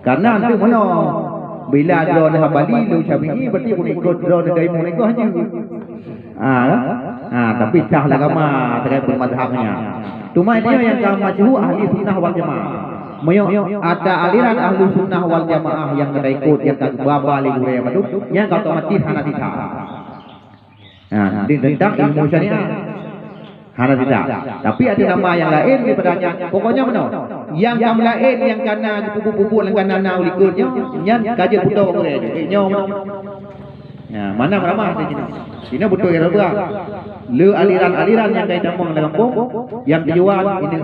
Karena untuk meunoe, bila droeneuh Hambali, lôn Syafi'i, berarti pun ikut droeneuh dari imam mereka haji. Ha, ha, tapi sah lah agama terkait bermazhabnya. Cuma dia yang ka masyhur ahli sunnah wal jamaah. Meunyoe ada aliran ahli sunnah wal jamaah yang kita ikut, yang ka baba lé gurèe mandum, nyan ka otomatis hana sisah. Ha, di tentang ilmu syariat. Hana sisah. Tapi ada nama yang lain daripada nyan. Pokoknya meunoe. Yang kamoe laén yang kana pupuk-pupuk lam kana na ulikot nyoe, nyan ka jeuet putôh gurèe nyoe. Eh, nyoe meunoe. Ya, mana ramah di sini? Sini beutôi ya, Rabbah. Le aliran-aliran yang kai tamong dalam kampung, yang tujuan ini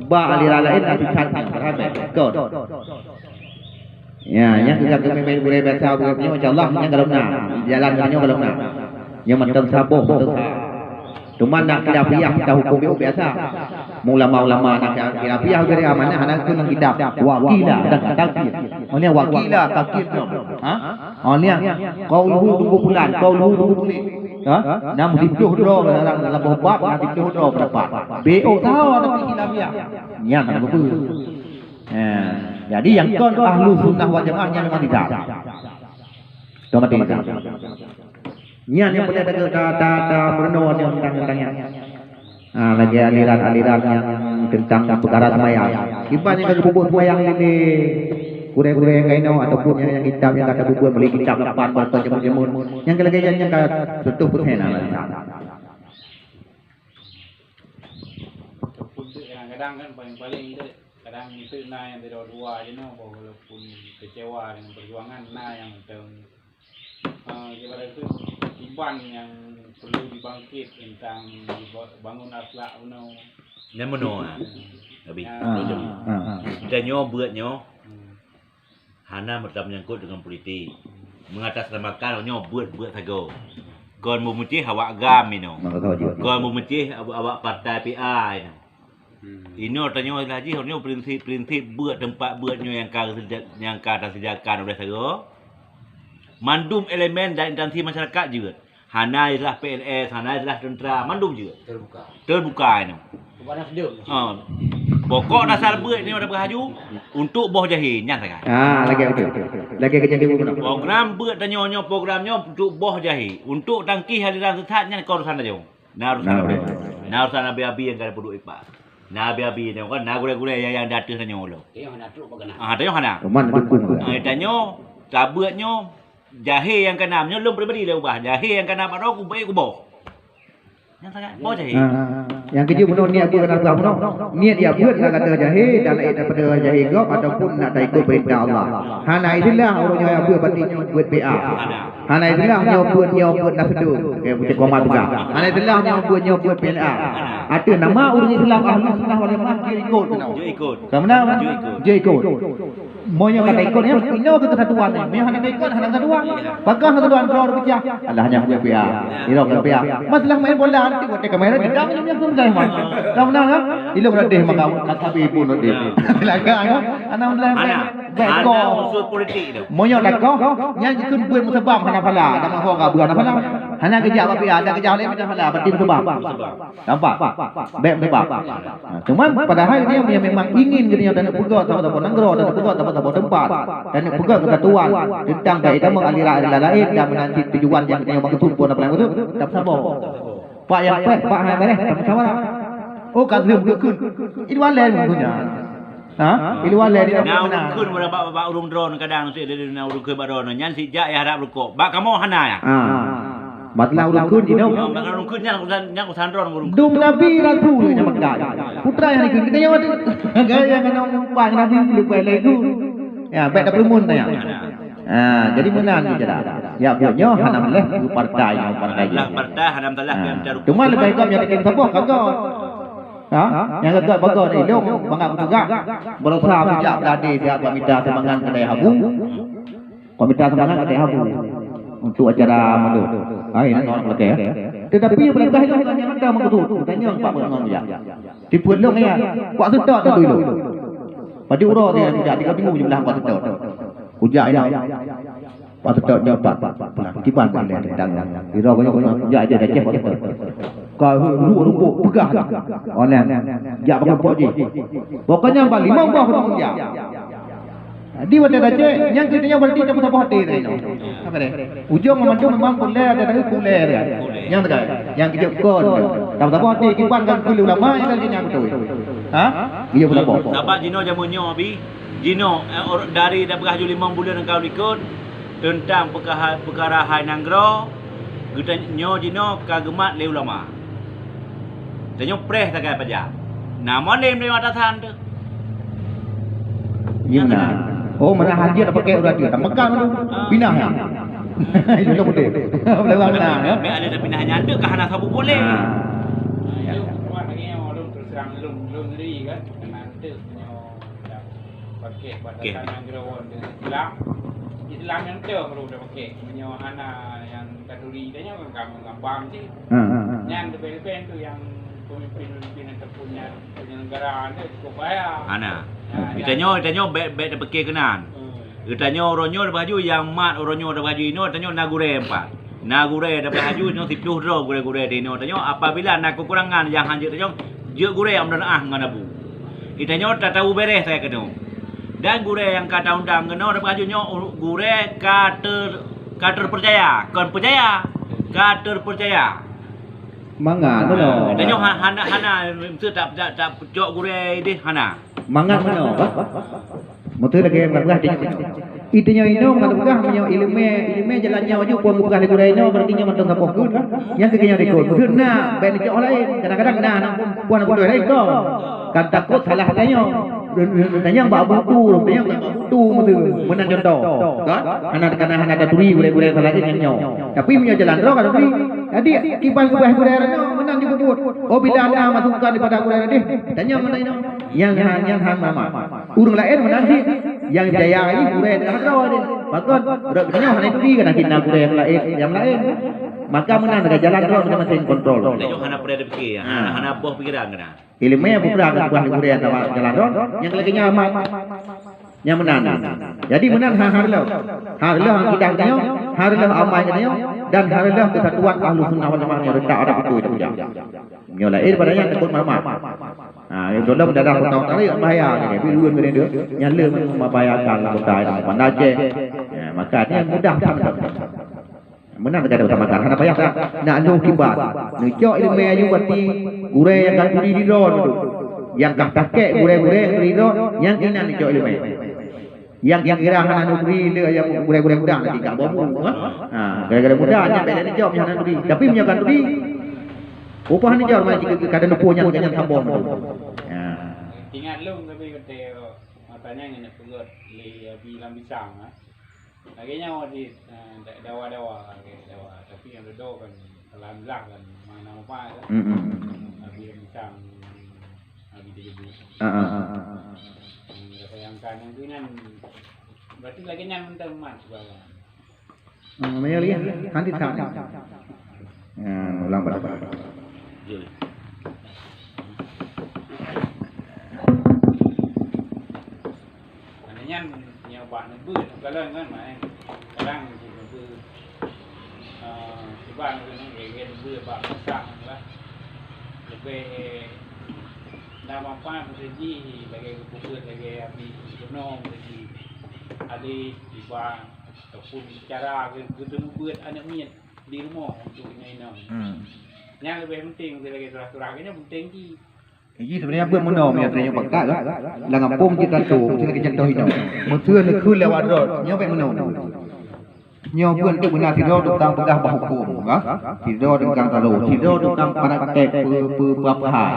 ba aliran lain atu chat. Ramai. Kon. Ya, nyang keu gurée biasa, gurée nyoe, insya Allah, nyang gohlom na. Jalan nyoe gohlom na. Nyang mantong saboh, mantong sa. Cuma nak khilafiyah kita hukum biasa. Ulama-ulama nak khilafiyah dari amanah, hana keu nang kitab. Wakila dan takil. Mana wakila takil tu? Ha? Oh, ni qauluhu tunggu bulan, qauluhu tunggu bulan. Ha? Nam dipluh droe dalam, dalam boh bab, nam dipluh droe pendapat. B O tahu ada khilafiyah. Nyang ada betul. Ha, jadi nyang kon ahlu sunnah wal jamaah nyan memang tidak. Otomatis tidak. Nyan nyang boleh ada ta ta ta meureunoe nyan tentang tentang nyan. Ha, lagée aliran-aliran nyang tentang peukara seumayang. Kiban nyang ka geupeubeuet seumayang lé gurée-gurée nyang ka inoe ataupun nyang, nyang kitab nyang ka geupeubeuet meulalu kitab lapan bak jameun-jameun. Nyang ka lagée nyan nyang ka seratus persen na. Kadang-kadang kan paling-paling kadang itu na nyang dua-dua je noh, walaupun kecewa dengan perjuangan, na nyang mantong, eh, ibarat itu kiban nyang perlu dibangkit tentang diba-, bangun akhlak bunoe. Nyan bunoe, ah. Abi. Ya. Ah, ah, ah. Dan nyoe buet nyoe. Hmm. Hana meutameunyangkot deungon politik. Mengatasnamakan nyoe buet-buet sagoe. Kon meumeucéh awak GAM inoe. Maka saja. Kon meumeucéh awak, awak partai P A inoe. Hmm. Inoe tanyoe laju nyoe prinsip-prinsip buet teumpat buet nyoe nyang ka, nyang ka taseudiakan oleh sagoe. Mandum elemen dan instansi masyarakat jeuet. Hana istilah P N S, hana istilah tentera, mandum jeuet. Terbuka. Terbuka inoe. Bukan nasdem. Ha. Pokok dasar buet ni pada berhaju untuk boh jahe nyan sagai. Ah, lagi betul. Lagi kerja di rumah. Program buet tanyoe nyoe, program nyoe untuk boh jahe, untuk tangkih aliran sesat nyan kon urusan tanyoe. Nah, urusan Nabi. Nah, urusan Nabi-abi nyang ka peuduek ipa. Nabi-abi nyoe kan, nah gurée-gurée nyang, nyang dateuh tanyoe lo. Tengok hana trok bagaimana. Ah, tengok hana. Cuman dukung. Ah, tanyoe, tabuet nyoe, jahe nyang kana, nyoe lôn pribadi lé ubah. Jahe nyang kana bak droe kubaik kuboh. Nyang sangat boh jahe. Ha, nyang keujeuet bunoe niet buet kana buet bunoe. Niet jak buet na gata jahe dan na daripada jahe gob ataupun nak taikot peurintah Allah. Hana istilah ureuëng nyoe jak buet berarti nyoe buet P A. Hana istilah nyoe buet, nyoe buet nasdem. Kayak buet komat juga. Hana istilah nyoe buet, nyoe buet P N A. Ateueh nama ureuëng Islam ahli sunnah wal jamaah jeuet ikot. Jeuet ikot. Ka meunan? Jeuet ikot. Jeuet ikot. Meunyoe ka taikot nyan, inoe keu keusatuan nyan. Meunyoe hana taikot, hana keusatuan. Bagaih keusatuan droe peucah. Alah nyan buet P A. Inoe buet P A. Masalah main bola nanti buat kamera gedang nyan yang susah mah. Ka meunan ha? Inoe berarti maka ka sabe pun nanti. Silakan ha. Ana masalah main. Baik ko. Unsur politik tu. Meunyoe lakoh, nyan jikheun buet meusabab hana phala. Ada mah ho ka buet hana phala. Hana geujak bak P A, ada geujak oleh hana phala. Berarti meusabab. Nampak? Bèk meusabab. Ha, cuma padahai dia yang memang ingin geutanyoe taneuk peugah saboh-saboh nanggroe, taneuk peugah saboh-saboh teumpat, taneuk peugah keusatuan teuntang baik tamong aliran-aliran laén dan meunan cit tujuan nyang geutanyoe maksud pun apa nyang maksud, tameusaboh. Pak nyang pèh, pak hai bareh, tameusawalah. Oh, ka lheueh geukheun. Itu alèh meunan. Ha? Di luwa lé di Na ureueng kheun bak, bak, bak ureueng droeneuh kadang, na ureueng kheun bak droeneuh. Nyan sijak ya harap rukok. Bak kamoe hana ya. Ha. Masalah ureueng kheun jinoe. Ha, bak ureueng kheun nyan urusan, nyan urusan droeneuh ureueng kheun. Dum nabi rasul nyang meukat. Putra nyang dikheun. Kita nyawa tu. Gaya nyang kena umpan nabi leubeh lé tu. Ya, bèk tapeureumeun tanya. Ha, jadi meunan je jalan. Ya, buet nyoe hana meuleh keu partai nyoe, partai jih. Lah partai hana masalah keu antar. Cuma leubeh gom nyang dikheun saboh ka gom. Ha? Nyang gagah bagoe ni, lôn mangat peugah. Berusaha bijak beulade siat bak mita sumbangan keu dayah Abu. Bak mita sumbangan keu dayah Abu. Untuk acara malam. Ha, ini nak lakèe, ya. Tetapi yang paling gah itu hanya mata meukeusut. Tanya empat puluh lima miliar. Tipu lôn ya. Kuat seutôt tu dulu. Padi uroe dia kujak tiga minggu jumlah kuat seutôt. Kujak ina. Patut nyoe pat, pat, pat, pernah kiban pandai tentang nyan. Di roh banyak-banyak jak je dah cek patut. Ka hu-, hu-, rumpok peugah. Oh, nyan. Jak pakai pok jih. Pokoknya bak limong boh ureueng jak. Di watèe dah cek, nyang kita nyoe berarti tak saboh hati tadi. Apa deh? Ujong memang tu memang kulèr ada dari kulèr ya. Nyang tegai, nyang kejep kon. Tak saboh hati kiban kan keu ulama nyang tadi nyang betul. Ha? Iya betul. Sabab jinoe jameun nyoe, Abi. Jinoe, eh, or-, dari dah beuraju limong buleuen nyang ka likot, teuntang peukaha-, peukara hai nanggroe, geutanyoe jinoe ka geumat lé ulama. Tanyoe preh sagai pajan. Na mon lé meunyoe atasan teuh. Iya, na. Oh, mana haji tak pakai urat dia, tak pegang tu. Ah. Pinah ya. Itu tak betul. Belakang na, ya. Mé ada dah pinah nyan teuh ka hana sabu boleh. Ah. Ya. Lôn terus terang, lôn, lôn ngeri kan. Kena teuh nyoe. Pakai batasan nyang geurawan deungon Islam. Islam nyang beutôi baru dah pakai. Meunyoe hana nyang taturi tanyoe kan gampang-gampang cit. Ha, ha, ha. Nyan leubeh-leubeh tu nyang pemimpin-pemimpin ataupun nyang penyelenggara tu cukup bahaya. Hana. Ha, nyan. Tanyoe, tanyoe bèk, bèk tapikir keunan. Hmm. Tanyoe uroe nyoe dah baju nyang mat, uroe nyoe dah baju inoe, tanyoe na gurèe empat. Na gurèe dah baju nyoe siplôh droe gurèe-gurèe di inoe. Tanyoe apabila na kekurangan nyang hanjeuet tanyoe, jeuet gurèe amdan ah ngon abu. Di tanyoe tatau beres saya keunoe. Dan gurèe nyang ka taundang keunoe dah baju nyoe gurèe ka ter-, ka terpercaya, kon percaya, ka terpercaya. Mangat meunoe. Tanyoe ha-, hana, hana, mesti tak, tak, tak peucok gurèe idéh, hana. Mangat meunoe, bah. Meuteue lagèe ngon peugah tanyoe. Ih, tanyoe inong ngon peugah meunyoe ileumèe, ileumèe jalan nyoe aju, puan geupeugah lé gurèe nyoe, berarti nyoe mantong saboh kheun, kan? Nyang keu nyoe dikheun. Meuteue na, bèk neucok laén. Kadang-kadang na, puan geupeugah laén, kon. Kan takot salah tanyoe. Dan, dan, dan nyang bak butu, tanyoe bak butu meuteue. Meunan contoh. Kan? Hana, hana, hana taturi gurèe-gurèe salah nyan nyoe. Tapi meunyoe jalan droe ka taturi. Jadi, kiban geupeugah gurèe nyoe, meunan dibubuet. Oh, bila na masukan daripada gurèe tadi, tanyoe meunan nyoe. Nyang, nyang, nyang han meunamat. Ureueng laén meunan cit, nyang jaya nyan gurèe teuh droe deh. Pakon, rot geutanyoe hana turi, kana cit na gurèe nyang laén, nyang laén. Maka meunan ka jalan droe masing-masing kontrol. Tanyoe hana peureulèe tapikir, ha, hana boh pikiran keunan. Ileumèe peugah ka peugah gurèe atawa jalan droe, nyang lagèe nyan amat. Nyang meunan. Jadi meunan ha, hareuloh. Hareuloh akidah geutanyoe, hareuloh amai geutanyoe, dan hareuloh keusatuan Ahlussunnah wal Jamaah nyang reutak pada beutôi teupeujak. Nyoe laén pada nyan takot meunamat. Ha, nyoe tolong dalam kota utara bahaya ni. Tapi ulôn keuneuk deuh, nyan le membahayakan kota Banda Aceh. Ya, maka nyan mudah sangat. Meunan teuka dapat makan, hana payah dah. Nak lhôh kiban. Neucok ileumèe aju bati gurèe nyang ka turi ridho tu. Nyang ka takek gurèe-gurèe ridho, nyang inan neucok ileumèe. Nyang kira-kira hana turi le nyang gurèe-gurèe muda nanti ka boh mu, ha? Ha, gara-gara muda nyan bèk neucok nyang hana turi. Tapi meunyoe ka turi, upah neucok mai cit ka neupeue nyan, nyan saboh tu. Ha. Ingat lôn tapi kata masa nyan keuneuk peugöt lé Abi Lam Pisang, ha. Lagèe nyoe cit, eh, da-, dawa-dawa, lagèe dawa. Tapi nyang dudoe kan, alhamdulillah kan, mana apa kan. Hmm, hmm, hmm. Abi Lam Pisang, Abi Teujeubu. Ah, ah, ah, ah, ah. Hmm, bayangkan, itu kan, berarti lagèe nyan mantong mat, Bang. Hmm, meunyoe lihat, kan tidak. Ya, ulang balik. Nyan nyoe bak neubeuet, kadang kan main. Kadang neubeuet, eh, cuba neubeuet, neubeuet bak masak lah. Leubeh na manfaat meuseuji lagèe geupeubuet lagèe Abi keunoe meuseuji. Alèh, cuba, ataupun cara geu-, geuneubeuet aneuk miet di rumoh untuk inong-inong. Hmm. Nyan leubeh penting lagèe surah-surah, nyan penting cit. Jih sebenarnya beuet meunoe, meunyoe tanyoe pakat lah. Lam gampông cit tantu, meusti lagèe contoh inoe. Meuseu neukheun lewat rot, nyoe bèk meunoe. Nyoe beuet untuk beuna sidroe tukang peugah bak hukôm, ha? Sidroe tukang talo, sidroe tukang praktek pe-, pe-, peue-peue aphai.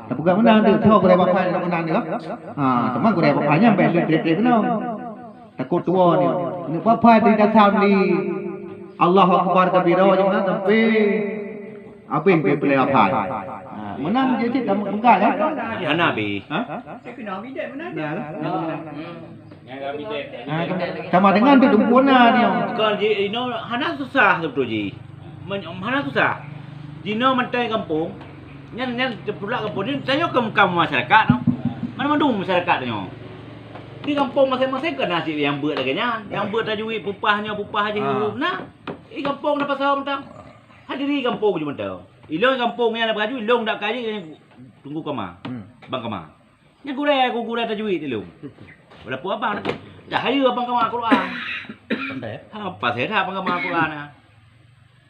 Tapeugah meunan tu, soe gurèe aphai lom meunan tu, ha? Ha, teuma gurèe aphai nyan bèk lé trép-trép meunoe. Takot tuwoe nyoe. Neuk aphai di dasar ni. Allahu Akbar kabira, jeuet meunan sampai Abéh bèk peuleueh aphai. Ha, meunan jih cit tameugah, kan? Hana abéh. Ha? Nah. Ha, sama dengan tu sempurna dia. Kon jih inoe hana susah beutôi jih. Men-, hana susah. Jinoe mantong gampông, nyan, nyan teupulak gampông nyan, tanyoe ka, ka masyarakat, no. Mana mandum masyarakat tanyoe. Di gampông maséng-maséng ka na cit nyang beuet lagèe nyan. Nyang beuet tajwid, peupah nyoe, peupah jih, na. Di gampông na pasal mantong. Hadiri gampông jih mantong. Ilôn gampông nyan na peugah ju, ilôn dak kaji Teungku Kama. Hmm. Bang Kama. Nyan gurèe, aku gurèe tajwid ilôn. Walaupun abang dak, dak hayeue Bang Kama Quran. Pasai? Ha, pasai that Bang Kama Quran, ha.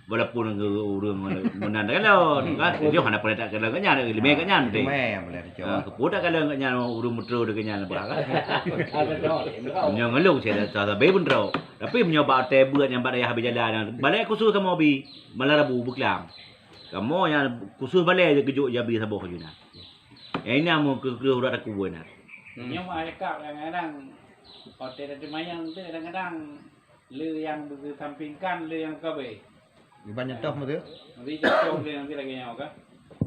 Walaupun ureueng meunan dak kalon, kan? Dia hana pernah dak kalon kat nyan, ileumèe kat nyan, betul? Ileumèe, boleh dicok. Ha, keupeue dak kalon kat nyan, ureueng meuteuro dak kat nyan, bah, kan? Nyoe ngon lôn, saya dah, dah, dah, tapi meunyoe bak watèe beuet nyang bak dayah habéh jalan, balèe khusus kamoe bi, malam Rabu beuklam. Kamoe nyang khusus balèe geujok jabi saboh jih na. Nyang inan meukeureuh urat takue na. Nyoe meuah cakap kadang-kadang, watèe tateumayang tu kadang-kadang le nyang beukeutampingkan, le nyang kabeh. Iban nyentoh meutu? Meutu contoh le nanti lagèe nyoe kan.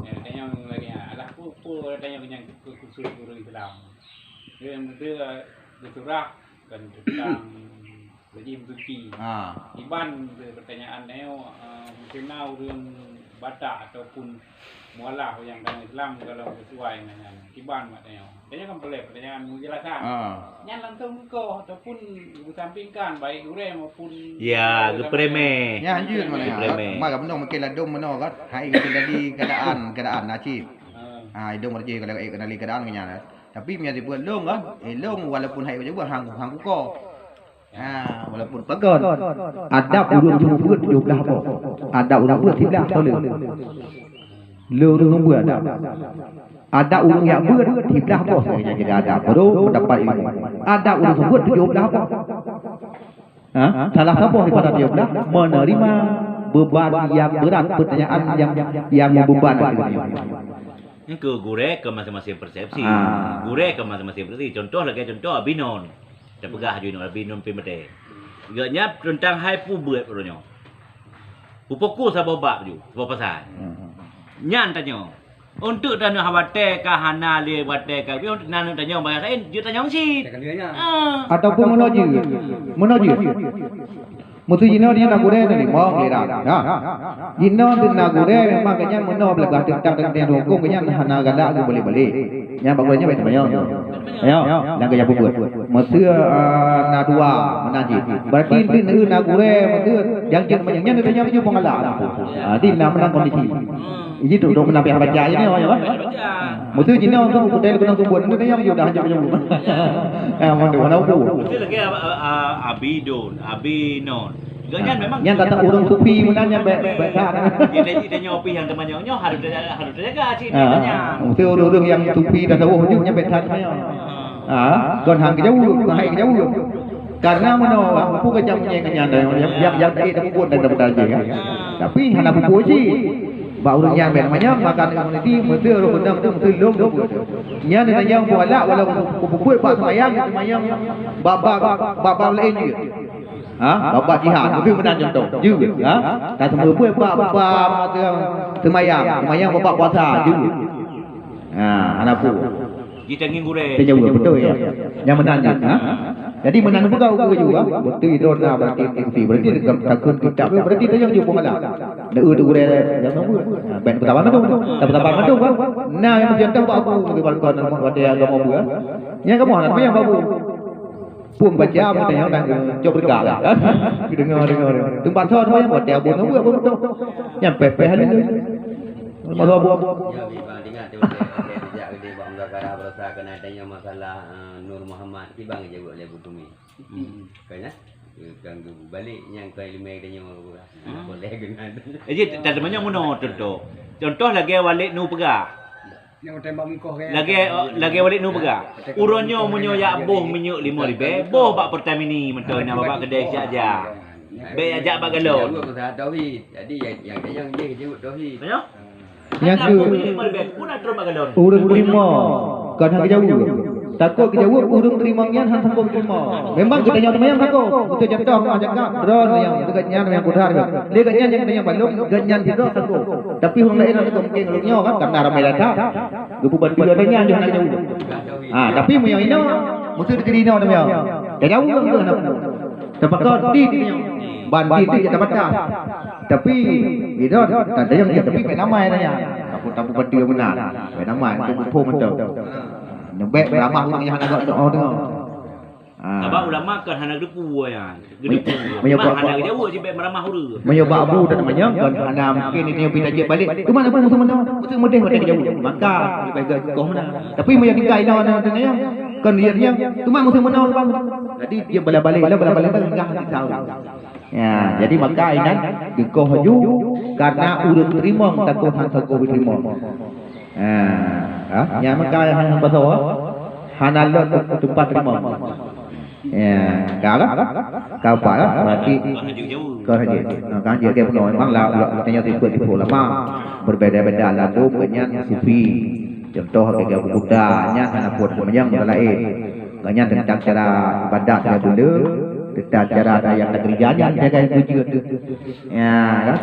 Ya, tanyong lagèe nyoe. Alah, peue, peue tanyong nyang keu-, khusus ureueng Islam. Le nyang meutu, Surah kan tentang rejim suci. Ha. Iban pertanyaan nyoe, eh, mungkin na ureuëng Batak ataupun mualaf yang dan Islam kalau sesuai dengan nyan. Iban mak nyoe. Dia kan boleh pertanyaan penjelasan. Ha. Nyan langsung muka ataupun disampingkan baik gurée maupun Ya, geupremeh. Ya, anjir mana ya. Geupremeh. Maka benar mungkin ladom mana kan. Hai kita tadi keadaan, keadaan nasib. Ha. Ha, idong merjih kalau kendali keadaan kenyang. Tapi meunyoe sifeuet lôn kan, eh, lôn walaupun hai beujabat hang, hang kuko. Ha, walaupun pakon. Adab ureuëng seumeubeuet tujoh blaih boh. Adab ureuëng beuet siblaih tolong. Le ureuëng seumeubeuet adab. Adab ureuëng yak beuet siblaih boh saja jadi adab. Baru mendapat ilmu. Adab ureuëng seumeubeuet tujoh blaih boh. Ha? Salah saboh daripada tujoh blaih menerima beban yang berat, pertanyaan yang yang membeban hati. Engkau gurée ke masing-masing persepsi. Ha. Gurée ke masing-masing persepsi. Contoh lagi contoh Abinon. Teupeugah ju Abinon Pimete. Geuhnyan teuntang hai peubeuet uroe nyoe. Peupokok saboh bab ju, saboh pasal. Hmm. Nyan tanyoe. Untuk tanyoe watée ka hana lé watée ka, untuk tanyoe tanyoe bangsa lain, jeuet tanyoe cit. Ah. Ataupun meunoe jeuet. Meunoe jeuet. Meuseu jinoe di na gurée na limong lira. Ha. Jinoe di na gurée memang geuhnyan meunoe beuleugah teuntang teuntang huköm geuhnyan hana galak geubalek-balek. Nyang bak gurée nyan baik teumanyong. Ayo, nyang gaya peubuet. Meuseu, ah, na dua meunan jih. Berarti di na gurée meuseu nyang jeuet manyong nyan teuntang nyan pun galak. Ah, di na meunan kondisi. Jadi tu dok meunang pihak baca ini awak ya. Meuseu jinoe tu budai kena tubuh ni yang juga dah jauh. Ah, mana mana tu. Mesti lagi ah, ah, ah, Abi Don, Abi Non. Geuhnyan memang Yang kata ureuëng sufi meunan nyang bek bek that. Jadi kita nyopi yang teman nyonya harus harus jaga sih Ah, nyonya. Mesti ureuëng yang sufi dah tahu je nyang bek that nyonya. Ah, kon hang kejauh, kon hai kejauh. Karena meunoe, aku kejam nyang nyan yang yang yang tak ada pun dan dapat aja ya. Tapi hana pupuk cit. Bak ureuëng nyan bèk manyang makan komuniti, meuteue roh beunang tu, meuteue lôn tu. Nyan na nyang bualak walau beubuet bak seumayang, seumayang bak, bak, bak, bak laén jeuet. Ha? Bak, bak jihad, meuteue meunan contoh. Jeuet, ha? Ka seumeubeuet bak, bak, bak, seumayang, seumayang bak, bak puasa, jeuet. Ha, hana peue. Jitanggi gurèe. Tanyong beutôi, ya. Nyang meunan jih, ha? Jadi meunan peugah ukeue juga, beutôi droe na berarti ikuti. Berarti takheun kitab, berarti tanyong jih pengala. Neu tu gurèe nyang nombor. Ha, ben peutaban mandum. Peutaban mandum kan. Nah, yang contoh bak aku, meukeue balkon, watèe agama buah. Nyang kamoe hana tanyong bak aku. Pun baca, pun tanyong dan cok bergak. Dengar, dengar, dengar. Tempat soal tanyong, watèe abu nombor, abu betul. Nyang peh-peh lalu. Masa abu-abu. Ya, bang, ingat tu, dia, dia, dia, dia, bang, muzakara berusaha kena tanya masalah, eh, Nur Muhammad, kiban jaweueb lé Butumi. Hmm. Kan, eh? Kan balik nyang ka ileumèe geutanyoe. Hmm. Boleh kena. Jadi, tak semuanya meunoe contoh. Contoh lagèe Walid Nu peugah. Nyang tembak mikoh kan? Lagèe, lagèe Walid Nu peugah. Uroe nyoe meunyoe yak boh minyeuk lima ribèe, boh bak Pertamini mantong na bak keudè siap jak. Bèk jak bak galon. Jaweueb masalah tauhid. Jadi, yang, yang, yang, yang jaweueb tauhid. Tanya? Nyang keu ureueng teurimong, kon han geujaweueb. Takot geujaweueb, ureueng teurimong nyan han sanggob teurimong. Memang geutanyoe teumayang sanggob. Beutôi contoh, meunan cakap, droe nyang teuka nyan nyang kudhar. Lé geuh nyan nyang teumayang balong, geuh nyan sidroe sanggob. Tapi ureueng laén hana mungken lagèe nyoe kan, karena ramè that. Geupeubantu geutanyoe nyan hana jaweueb. Ha, tapi meunyoe inoe, meusti teukeudi inoe teumayang. Tajaweueb geuh hana peue. Teupakon di teumayang. Ban di tu jak tabatas. Tapi, idon, tadayang dia, tapi bèk namai nanya. Tapi, tapi beutôi meunan. Bèk namai, untuk muphom beutôi. Neubèk ramah ureueng nyang hana gèt doa deungoe. Ha. Sabab ulama kan hana geuteupeue nyan. Geuteupeue. Meunyoe bak hana geujaweueb, jibèk meuramah ureueng. Meunyoe bak abu dan meunyoe kan hana mungkin dia pita jeuet balik. Cuma abu meuteumeunoe, meuteumeunoe meuteumeunoe geujaweueb. Maka leubeh gèt koh meunan. Tapi meunyoe tinggai inoe, inoe, inoe, kan dia, dia, cuma meuteumeunoe, kan. Jadi dia bala balik, bala balik, bala balik, enggak hati tahu. Ya, jadi maka inan geukoh laju karena ureueng teurimong takot han sagoe teurimong. Ha, ha, nyang maka han pasoe, hana lôn teumpat teurimong. Ya, ka kan? Ka apa lah? Berarti kon han jeuet. Ha, kon han jeuet. Kan jeuet dia peunoh memang lah, lah, lah, tanya tipe-tipe ulama berbeda-beda, lalu geuh nyan sufi. Contoh, lagèe Abu Kuta, nyan hana buet seumayang bukan laén. Geuh nyan teuntang cara ibadat, cara buleuen, teuntang cara dayang negeri nyan, jaga yang tujuan tu. Ya, kan?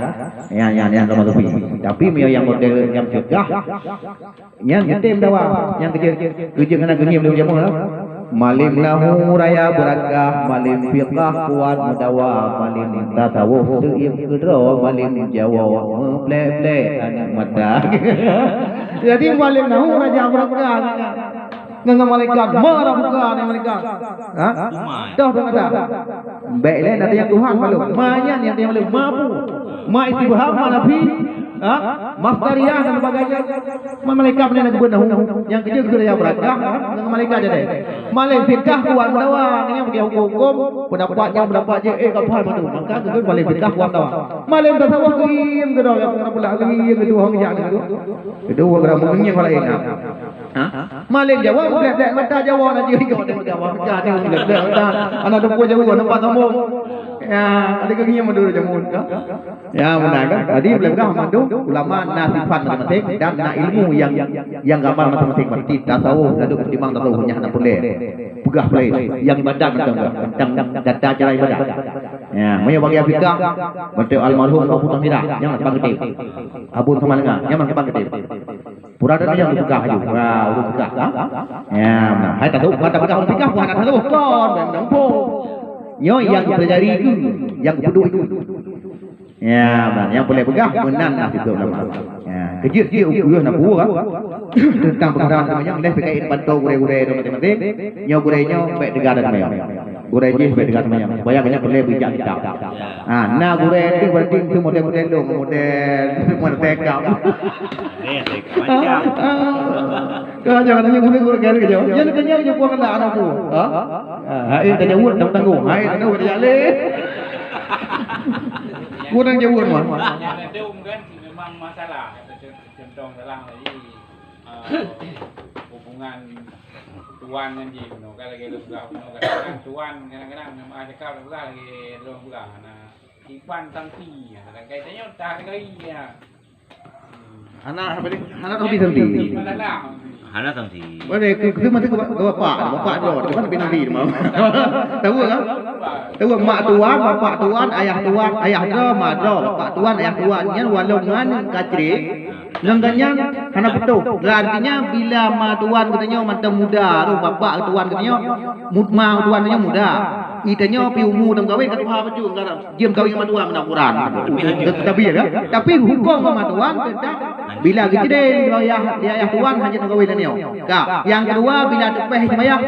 Ya, ya, ya, sama kopi. Tapi meunyoe nyang model nyang cegah, nyan geutem dawa, nyang keujeuet, keujeuet hana geunyiem lé ulama lah. Malem nahu raya beurakah, malem fiqah kuat meudawa, malem tasawuf seuiem keudroe, malem Jawoe meuplek-plek aneuk mata. Jadi malem nahu raya beurakah ngon, ngon malaikat, ma rabbuka ngon malaikat. Ha? Toh, toh ada. Bèk lé na tanyong Tuhan balum. Ma nyan nyang tanyong balum, ma peue? Ma istifham, ma nafi, ha? Maftariyah dan sebagainya. Ma malaikat meunan na geubeuna hu. Nyang keujeuet geupeuraya beurakah, ha? Ngon malaikat jadi. Malem fiqah kuat meudawa, nyang bagi huköm-huköm, peundapat nyang peundapat jih, eh, ka phai mandum. Maka geukheun malem fiqah kuat meudawa. Malem tasawuf geuiem keudroe, ya, peundapat geuiem keudroe, hong jak keudroe. Keudroe geura meungieng laén, ha? Ha? Malem Jawoe, blek-blek mata Jawoe na jih, Jawoe, Jawoe, Jawoe, blek-blek mata. Aneuk teungku Jawoe, nampak sombong. Ya, ada geugieng mandum jameun, ha? Ya, meunan kan? Jadi, peuleumbah mandum ulama na sifat maséng-maséng dan na ilmu nyang, nyang gamal maséng-maséng. Berarti tasawuf, ladôm peutimang tasawuf nyan hana peureulèe. Peugah peureulèe, nyang ibadat mantong peugah, tentang data cara ibadat. Ya, meunyoe bagi fiqah, mantong almarhum Abu Tahmira, nyang bang geutem. Abu Tahmira, nyang bang geutem. Pura dan nyang peugah aju. Wah, ureueng peugah, ha? Ya, meunan. Hai tasawuf, bukan tapeugah ureueng peugah, bukan tasawuf, kon, bukan tasawuf. Nyoe nyang geupelajari itu, nyang geupeuduek itu. Ya, ban nyang boleh peugah meunan lah itu ulama. Ya, keujeuet-keujeuet ukeue na buah. Tentang peukara teumanyong leh P K I bantu gurée-gurée tu maséng-maséng. Nyoe gurée nyoe bèk teuga dan teumanyong. Gurée jih bèk teuga teumanyong. Supaya geuhnyan boleh bijak kitab. Ha, na gurée tu berarti itu model-model dong, model merdeka. Macam. Kau jangan tanya gurée-gurée kerja. Jangan tanya je puang anak tu. Ha? Ha, hai tanya wut tanggung. Hai tanya wut ya leh. Kurang jauh mah. Yang ada kan memang masalah. Contoh dalam tadi, ah, hubungan tuan ngan jih, meunoe kan lagèe lôn peugah, meunoe kan tuan kadang-kadang memang ada kau peugah lagèe lôn peugah. Nah, iban tangki, nah, kadang-kadang tanya tak ada kali ya. Hana, apa ni? Hana tahu bisa nanti. Hana tahu sih. Boleh, ke, ke, masa ke, ke bapak, bapak droe, ke mana pinang di rumah? Tahu kan? Tahu mak tuan, bapak tuan, ayah tuan, ayah droe, mak droe, bapak tuan, ayah tuan. Nyan walau ngan kacre, ngon geuhnyan hana beutôi. Artinya bila mak tuan geutanyoe mantong muda, roh bapak tuan geutanyoe, mu-, mak tuan geutanyoe muda. Itanyoe pi umu dan kawin ka tuha bacut sekarang. Jeuem kawin ngon mak tuan meunan ukuran. Tapi ya, tapi huköm mak tuan tetap bila geucre di ayah, di ayah tuan hana jeuet kawin nyoe. Ka, nyang keudua bila teupeh seumayang,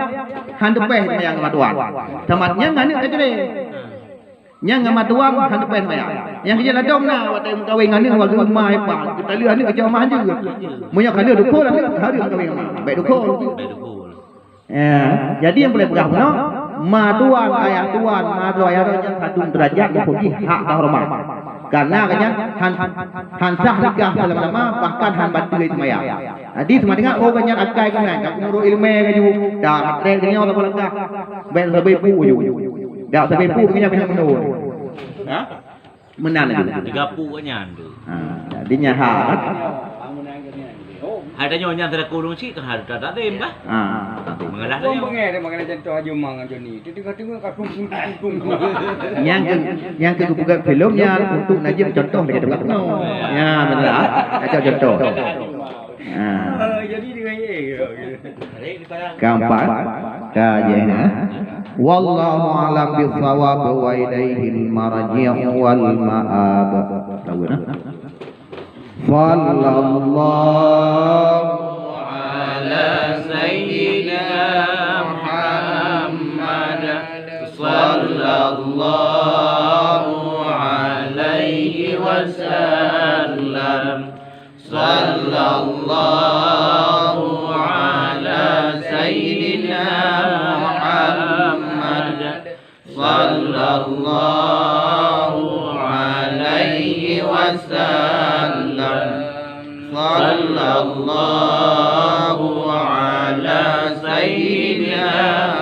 han teupeh seumayang ngon mak tuan. Sama nyang aneuk geucre. Nyang ngon mak tuan han teupeh seumayang. Nyang keujeut ladom na watèe meukawen ngon aneuk wak geuh ma ipa. Geutaleuh aneuk keucok ma hanjeuet. Meunyoe ka lheueh dukul aneuk hareuem meukawen ngon ma. Bèk dukul. Ya, jadi nyang boleh peugah bunoe, ma tuan, ayah tuan, ma droe, ayah droe nyan sadum derajat, muphom jih hak dan horeumat. Karena geuhnyan han, han sah nikah seulama-lama, bahkan han batui seumayang. Jadi, sama dengan, oh, geuhnyan akai geuhnyan, ka meunurot ileumèe laju, dak matrek geuhnyan saboh langkah, bèk sabe pu laju. Dak sabe pu geuhnyan bèk meunurot. Ha? Meunan laju. Tiga pu nyan tu. Ha, jadi nyan hak kan? Hai tanyoe nyan teuka ureueng chik kan hareuta takzim bah. Ha, takzim. Mengalah tanyoe. Mengalah contoh Haji Umar ngon Joni. Tengok-tengok ka tung, tung, tung, tung. Nyang ke, nyang ke geupeugah filem nyan untuk najib contoh lagèe teuka keunoe. Ya, betul. Ada contoh. Ha. Ah, jadi dengan ye. Keempat, ka jih na. Wallahu a'lam bissawab wa ilaihil marji'u wal ma'ab. Tahu na? Sallallahu ala sayyidina Muhammad. Sallallahu alaihi wasallam. Sallallahu ala sayyidina Muhammad. Sallallahu alaihi wasallam. Sallallahu ala sayyidina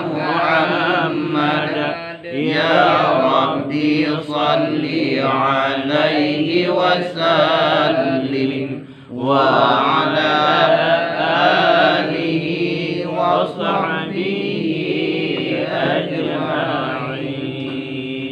Muhammad. Ya Rabbi, salli alaihi wasallim. Wa ala alihi wa sahbihi